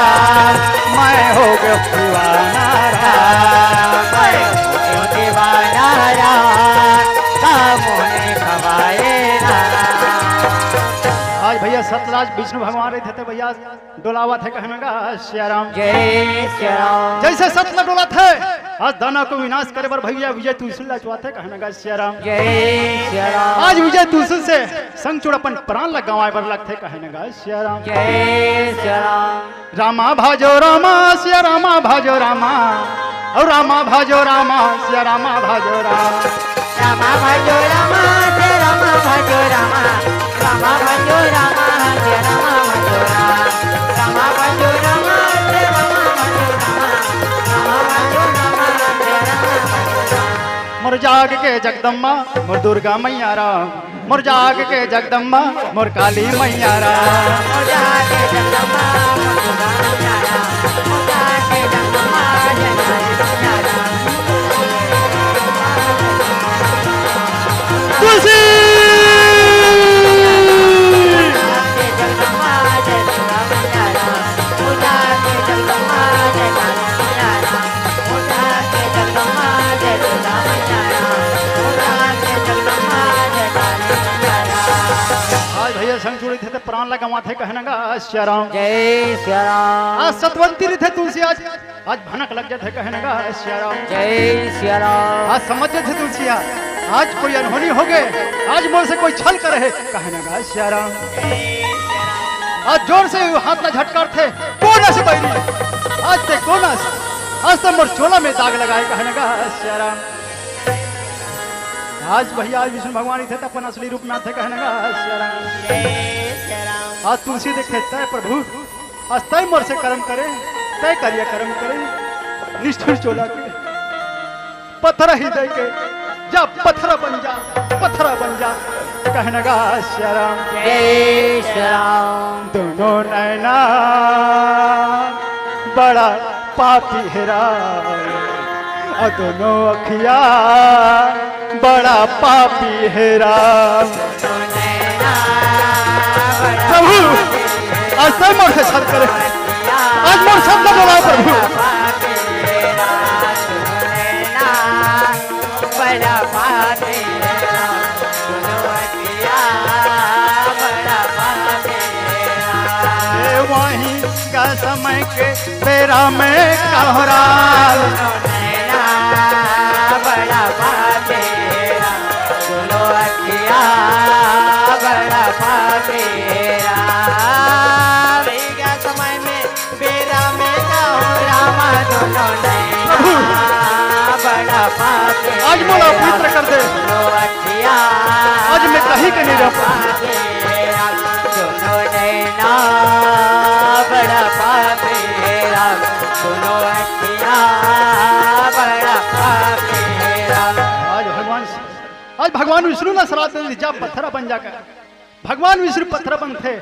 मैं हो गेंव दीवाना राम, मैं हो गेंव दीवाना राम, का मोहनी खवाए राम। आज भैया सतलाज विष्णु भगवान रहिथे त भैया डोलावत हे, कहने गा सिया राम। जय सिया राम। जैसे सत ल डोलाथे, आज दानव के विनाश करे बर भैया विजय तुलसी ल अचवाथे, कहने गा सिया राम। जय सिया राम। आज विजय तुलसी से संग चूड़ अपन प्राण ल गंवाए बर लगथे, कहने गा सिया राम। जय सिया राम। रामा भजो रामा, सिया रामा भजो रामा, अउ रामा भजो रामा, सिया रामा भजो राम। रामा भजो रामा, सिया रामा भजो रामा। रामा भजो रामा, सिया रामा भजो राम। रामा भजो रामा, सिया रामा भजो रामा। रामा भजो रामा, सिया रामा भजो राम। मोर जाग के जगदम्बा, मोर दुर्गा मैया राम। मोर जाग के जगदम्बा, मोर काली मैया राम। मोर जाग के जगदम्बा, मोर दुर्गा मैया राम। मोर जाग के जगदम्बा, जय काली मैया राम। तुलसी। मोर जाग के जगदम्बा, जय दुर्गा मैया राम। मोर जाग के जगदम्बा, जय काली मैया राम। आज भैया संग चूड़ रहिथे त प्राण ल गंवाथे, कहने गा सिया राम। जय सिया राम। आज सतवंती रहिथे तुलसी, आज, आज भनक लग जाथे, कहने गा सिया राम। जय सिया राम। आज समझ जाथे तुलसी, आज कोई अनहोनी हो गे, आज मोर से कोई छल करे हे, कहने गा सिया राम। आज जोर से हाथ ल झटकारथे, कोन अस बैरी, आज ते कोन अस, आज ते मोर चोला में दाग लगाए, कहने गा सिया राम। आज भैया, आज विष्णु भगवान रहिथे त अपन असली रूप में आथे, कहने गा सिया राम। आज तुलसी देखथे, तय प्रभु, आज तय मोर से कर्म करे, तय करिया कर्म करे, निष्ठुर चोला के, पथरा हृदय के, जा पथरा बन जा, पथरा बन जा, कहने गा सिया राम। जय सिया राम। दोनों नैना बड़ा पापी हे राम, अउ दोनों अखिया बड़ा पापी हे राम। प्रभु, आज तय मोर से छल करे, आज मोर सब ल डोलाव प्रभु। बड़ा पापी हे राम, दुनो अखिया बड़ा पापी हे राम। ए, वहीं का समय के बेरा में कहराल। दुनो नैना बड़ा पापी हे राम, दुनो अखिया बड़ा पापी हे राम। वहीं का समय में बेरा में कहराल। रामा दुनो नैना प्रभु, बड़ा पापी आज मोला हे राम, पवित्र कर दे। दुनो कहीं के नहीं रह पाए। दोनों नैना बड़ा पापी राम, दोनों अखियाँ बड़ा पापी राम। आज भगवान, आज भगवान विष्णु ने श्राप दे दी, जा पत्थर बन जाकर। भगवान विष्णु पत्थर बनथे।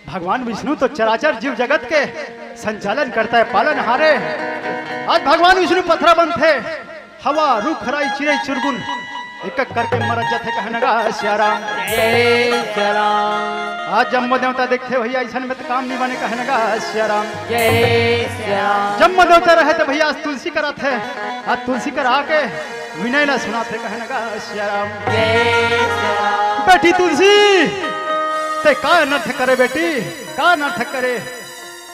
भगवान विष्णु तो चराचर जीव जगत के संचालन करता है, पालनहार है। आज भगवान विष्णु पत्थर बनथे। हवा, रूख, राई, चिरई, चुरगुन एक एक करके मरत जाथे, कहने गा सिया राम। जय सिया राम। आज जम्मो देवता देखथे भैया, ऐसन में तो काम नहीं बने, कहने गा सिया राम। जय सिया राम। जम्मो देवता रहे तो भैया आज तुलसी कराथे, आज तुलसी करा के विनय ला सुनाथे, कहने गा सिया राम। जय सिया राम। बेटी तुलसी, ते का अनर्थ करे बेटी, का अनर्थ करे,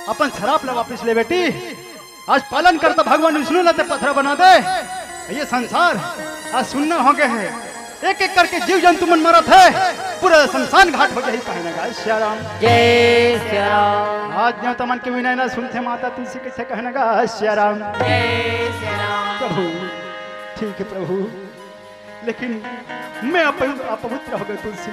अपन श्राप ला वापिस ले बेटी। आज पालन करता भगवान विष्णु ला ते पत्थर बना दे। ये संसार आज सुन्ना हो गया है, एक एक करके जीव जंतु मन मरत है, पूरा शमशान घाट हो जाही, कहने गा सिया राम। जय सिया राम। आज जो तमन के विनय ना सुनथे माता तुलसी कैसे, कहने गा सिया राम। जय सिया राम। प्रभु, ठीक है प्रभु, लेकिन मैं अपवित्र, अपवित्र हो गए तुलसी,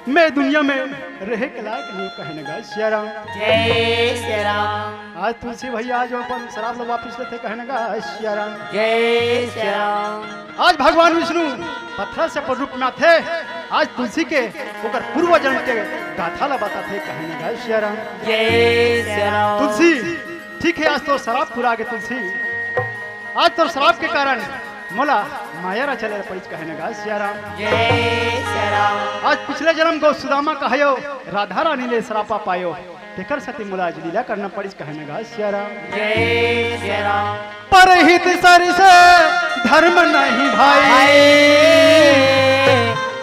मैं दुनिया में रहे के लायक नहीं, कहने गा सिया राम। जय सिया राम। आज तुलसी भैया आज अपन श्राप ला वापिस लेथे, कहने गा सिया राम। जय सिया राम। आज भगवान विष्णु पत्थर से अपन रूप में आथे, आज तुलसी के ओकर पूर्व जन्म के गाथा ला बताथे, कहने गा सिया राम। जय सिया राम। तुलसी, ठीक है, आज तोर श्राप पूरा गे तुलसी, आज तोर श्राप के कारण मोला माया रा चले पड़िस, कहने गा सिया राम। जय सिया राम। आज पिछले जन्म गो सुदामा कहायो, राधा रानी ले श्रापा पायो, तेकर सेती मोला आज लीला करना पड़िस, कहने गा सिया राम। जय सिया राम। परहित सरिस धर्म नहीं भाई,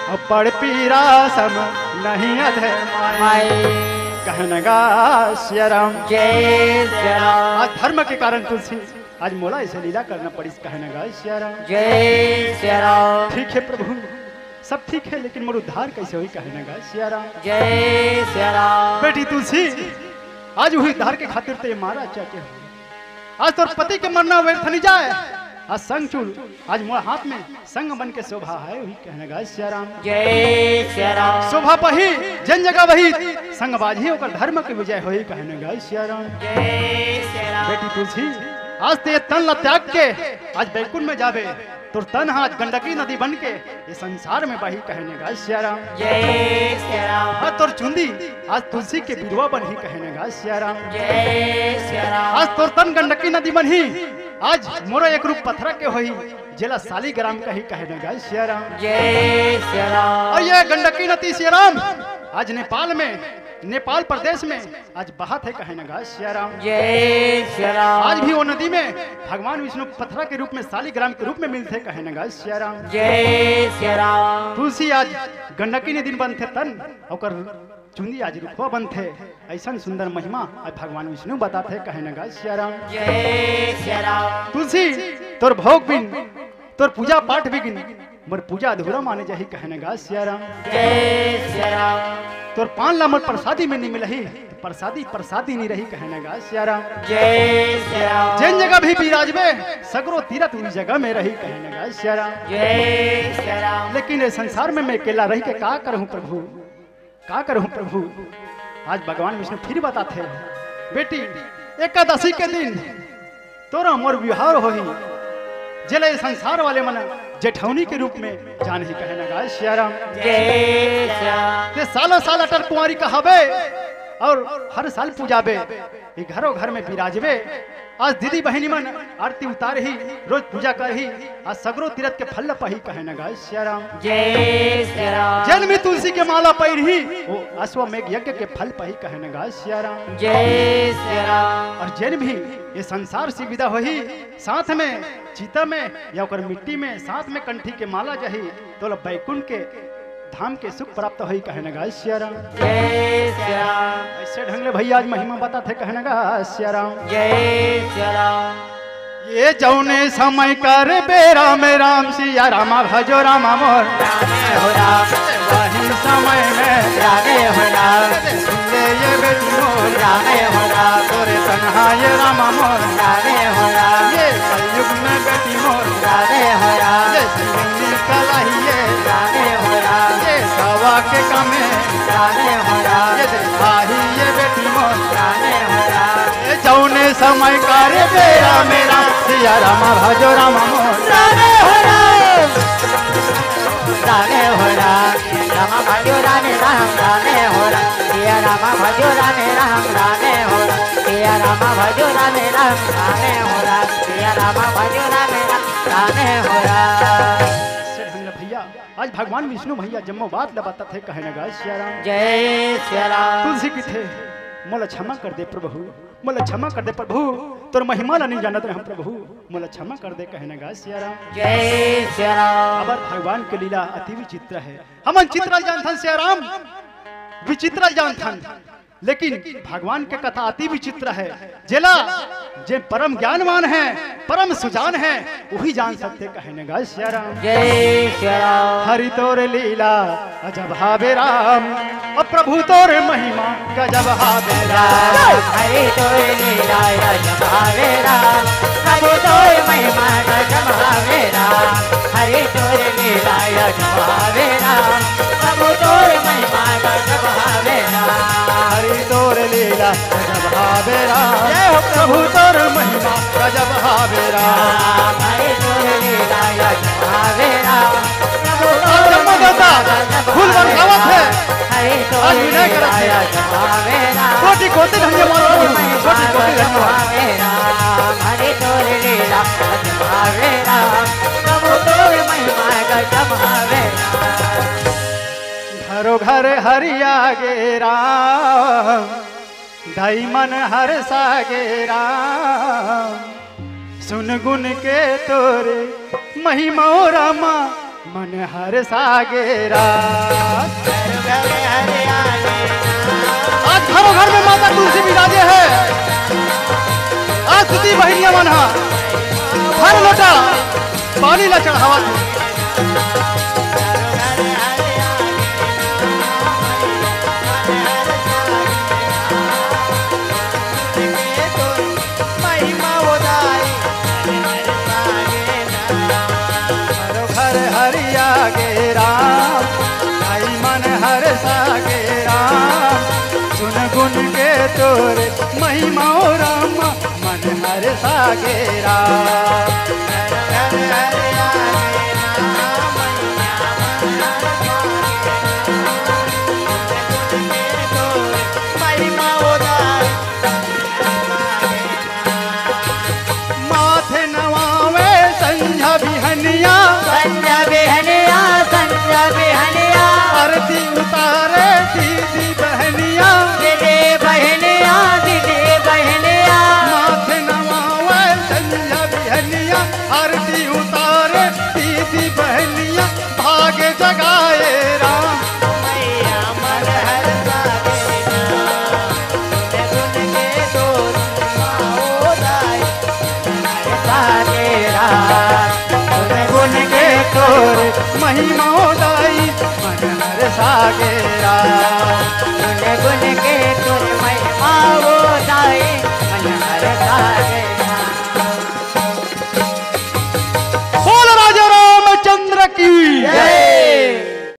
और पड़पीरा सम नहीं अधमाई। कहने गा सिया राम। जय सिया राम। आज धर्म के कारण तुलसी आज मोला ऐसे लीला करना पड़िस, कहने गा सिया राम। जय सिया राम। ठीक है प्रभु, सब ठीक है, लेकिन मोर उद्धार कैसे होही, कहने गा सिया राम। जय सिया राम। बेटी तुलसी, आज वही उद्धार के खातिर ते मारा चाहते हो। आज तोर पति के मरना व्यर्थ नहीं जाए। आज संग चूल, आज मोर हाथ में संग बन के शोभा है, वही कहने गा सिया राम। जय सिया राम। शोभा पही जन जगह वही, संग बाजी ओकर धर्म के विजय होही, कहने गा सिया राम। जय सिया राम। बेटी तुलसी, आज ते तन ला त्याग के आज बैकुंठ में जाबे, तोर तन हा आज गंडकी नदी बन के ये संसार में बही, कहने गा सिया राम। जय सिया राम। हाँ, तोर चुंदी आज तुलसी के बिरुवा बनही, कहने गा सिया राम। जय सिया राम। आज तोर तन गंडकी नदी बनही, आज मोरो एक रूप पथरा के होही, जेला सालीग्राम कही, कहने गा सिया राम। जय सिया राम। और ये गंडकी नदी सिया राम आज नेपाल में, नेपाल प्रदेश में आज बहत है, कहने गा सिया राम। जय सिया राम। आज भी वो नदी में भगवान विष्णु पथरा के रूप में, सालीग्राम के रूप में मिलथे, कहने गा सिया राम। जय सिया राम। तुलसी आज गंडकी नदी बनथे तन, ओकर चुंदी आज रुखवा बनथे। ऐसन सुंदर महिमा आज भगवान विष्णु बताथे, कहने गा सिया राम। जय सिया राम। तुलसी, तोर भोग बिन, तोर पूजा पाठ बिन मोर पूजा अधूरा माने जाही, कहने गा सिया राम। जय सिया राम। तोर पान ला मोर प्रसादी में नहीं मिलही, प्रसादी प्रसादी नहीं रही, कहने गा सिया राम। जय सिया राम। जेन जगह भी विराजबे, सगरो तीरथ उस जगह में रही, कहने गा सिया राम। जय सिया राम। लेकिन ये संसार में मैं अकेला रही के का करहूँ प्रभु, का करहूँ प्रभु? आज भगवान विष्णु फिर बताथे, बेटी, एकादशी के दिन तोरा मोर विवाह होही, जेला ये संसार वाले मन जेठौनी के रूप में जानही, कहने गा सिया राम। जय सिया। ते सालों साल अटल कुंवारी कहाबे और हर साल पूजाबे, ये घरों घर में विराजबे। आज दीदी बहिनी मन आरती उतारही, रोज पूजा करही, आज सगरो तीरथ के फल ल पाही, कहने गा सिया राम। जय सिया राम। जेन भी तुलसी के माला पहिरही, वो अश्वमेघ यज्ञ के फल पाही, कहने गा सिया राम। जय सिया राम। और जेन भी ये संसार से विदा होही, साथ में चिता में या ओकर मिट्टी में साथ में कंठी के माला जाही, तोला बैकुंठ के धाम के सुख प्राप्त होही, कहने गा सिया राम। जय सिया राम। ऐसे ढंग ले भैया आज महिमा बताथे, कहने गा सिया राम। जय सिया राम। ये जौने समय करबे राम राम, सिया राम भजो राम मोर। रामे हो राम। वही समय में रामे हो राम। सुन ले ये बेटी मोर। रामे हो राम। तोरे तनहा ये राम मोर। रामे हो राम। ये कलयुग में बेटी मोर। रामे हो राम। ये संजीवनी कलाही ये। रामे हो के कामे जाने हो राम। ये दे भाई, ये बेटी मोर जाने हो राम। ये जौने समय करे बेरा मेरा, सिया रामा भजो रामा मोर जाने हो राम। जाने हो राम। रामा भजो राम राम जाने हो राम। सिया रामा भजो राम राम जाने हो राम। सिया रामा भजो राम राम जाने हो राम। सिया रामा भजो राम राम जाने हो राम। से ढंग ले भैया, आज भगवान विष्णु भैया जम्मो बात ल बतात हे, कहे न गा सिया राम। जय सिया राम। तुलसी कथे, मोला क्षमा कर दे प्रभु, मोला क्षमा कर दे प्रभु, तोर महिमा ला नहीं जानत रहंव प्रभु, मोला क्षमा कर दे, कहे न गा सिया राम। जय सिया राम। अबर भगवान के लीला अति विचित्र हे। हमन चित्र ल जानथन सिया राम, विचित्र ल जानथन, लेकिन भगवान के कथा अति विचित्र हे। जेला जे परम ज्ञानवान हे, परम सुजान हे, उही जान सकथे, कहे न गा सिया राम। जय सिया राम। हरि तोर लीला अजब हावे राम, अउ प्रभु तोर महिमा गजब हावे राम। हरि तोर लीला अजब हावे राम, प्रभु तोर महिमा गजब हावे राम। हरि तोर लीला अजब हावे राम, प्रभु तोर महिमा गजब हावे राम। हरि तोर लीला गजब हावे राम। जय हो प्रभु तोर महिमा गजब हावे राम। हरि तोर लीला गजब हावे राम। प्रभु तोर जम्मो देवता फूल बरसावत हे। हरि तोर आज विनय करत हे। लीला गजब हावे राम। कोटि कोटि धन्यवाद प्रभु, कोटि कोटि धन्यवाद। हरि तोर लीला गजब हावे राम। प्रभु तोर महिमा गजब हावे राम। घरो घर हरिया गे राम, दाई मन हरसा गे राम। सुन गुन के तोर महिमा ओ रामा, मन हरसा गे राम। आज घरो घर में माता तुलसी विराजे हे। आज दीदी बहिनिया मन हा हर लोटा पानी ला चढ़ावत हे। हरो घर हरिया गे राम, दाई मन हरसा गे राम। सुन गुन के तोर महिमा ओ राम, मन हरसा गे राम। माथे नवावे संझा बिहनिया। संझा बिहनिया, संझा बिहनिया। आरती उतारे दीदी बहनिया। दीदी बहनिया, दीदी बहनिया। माथे नवावे संझा बिहनिया। आरती उतारे दीदी बहनिया। भाग जगाए राम। मैया मन हरसा गे राम। गुन गुन के तोर महिमा ओ दाई। हरसा गे राम। गुन गुन के तोर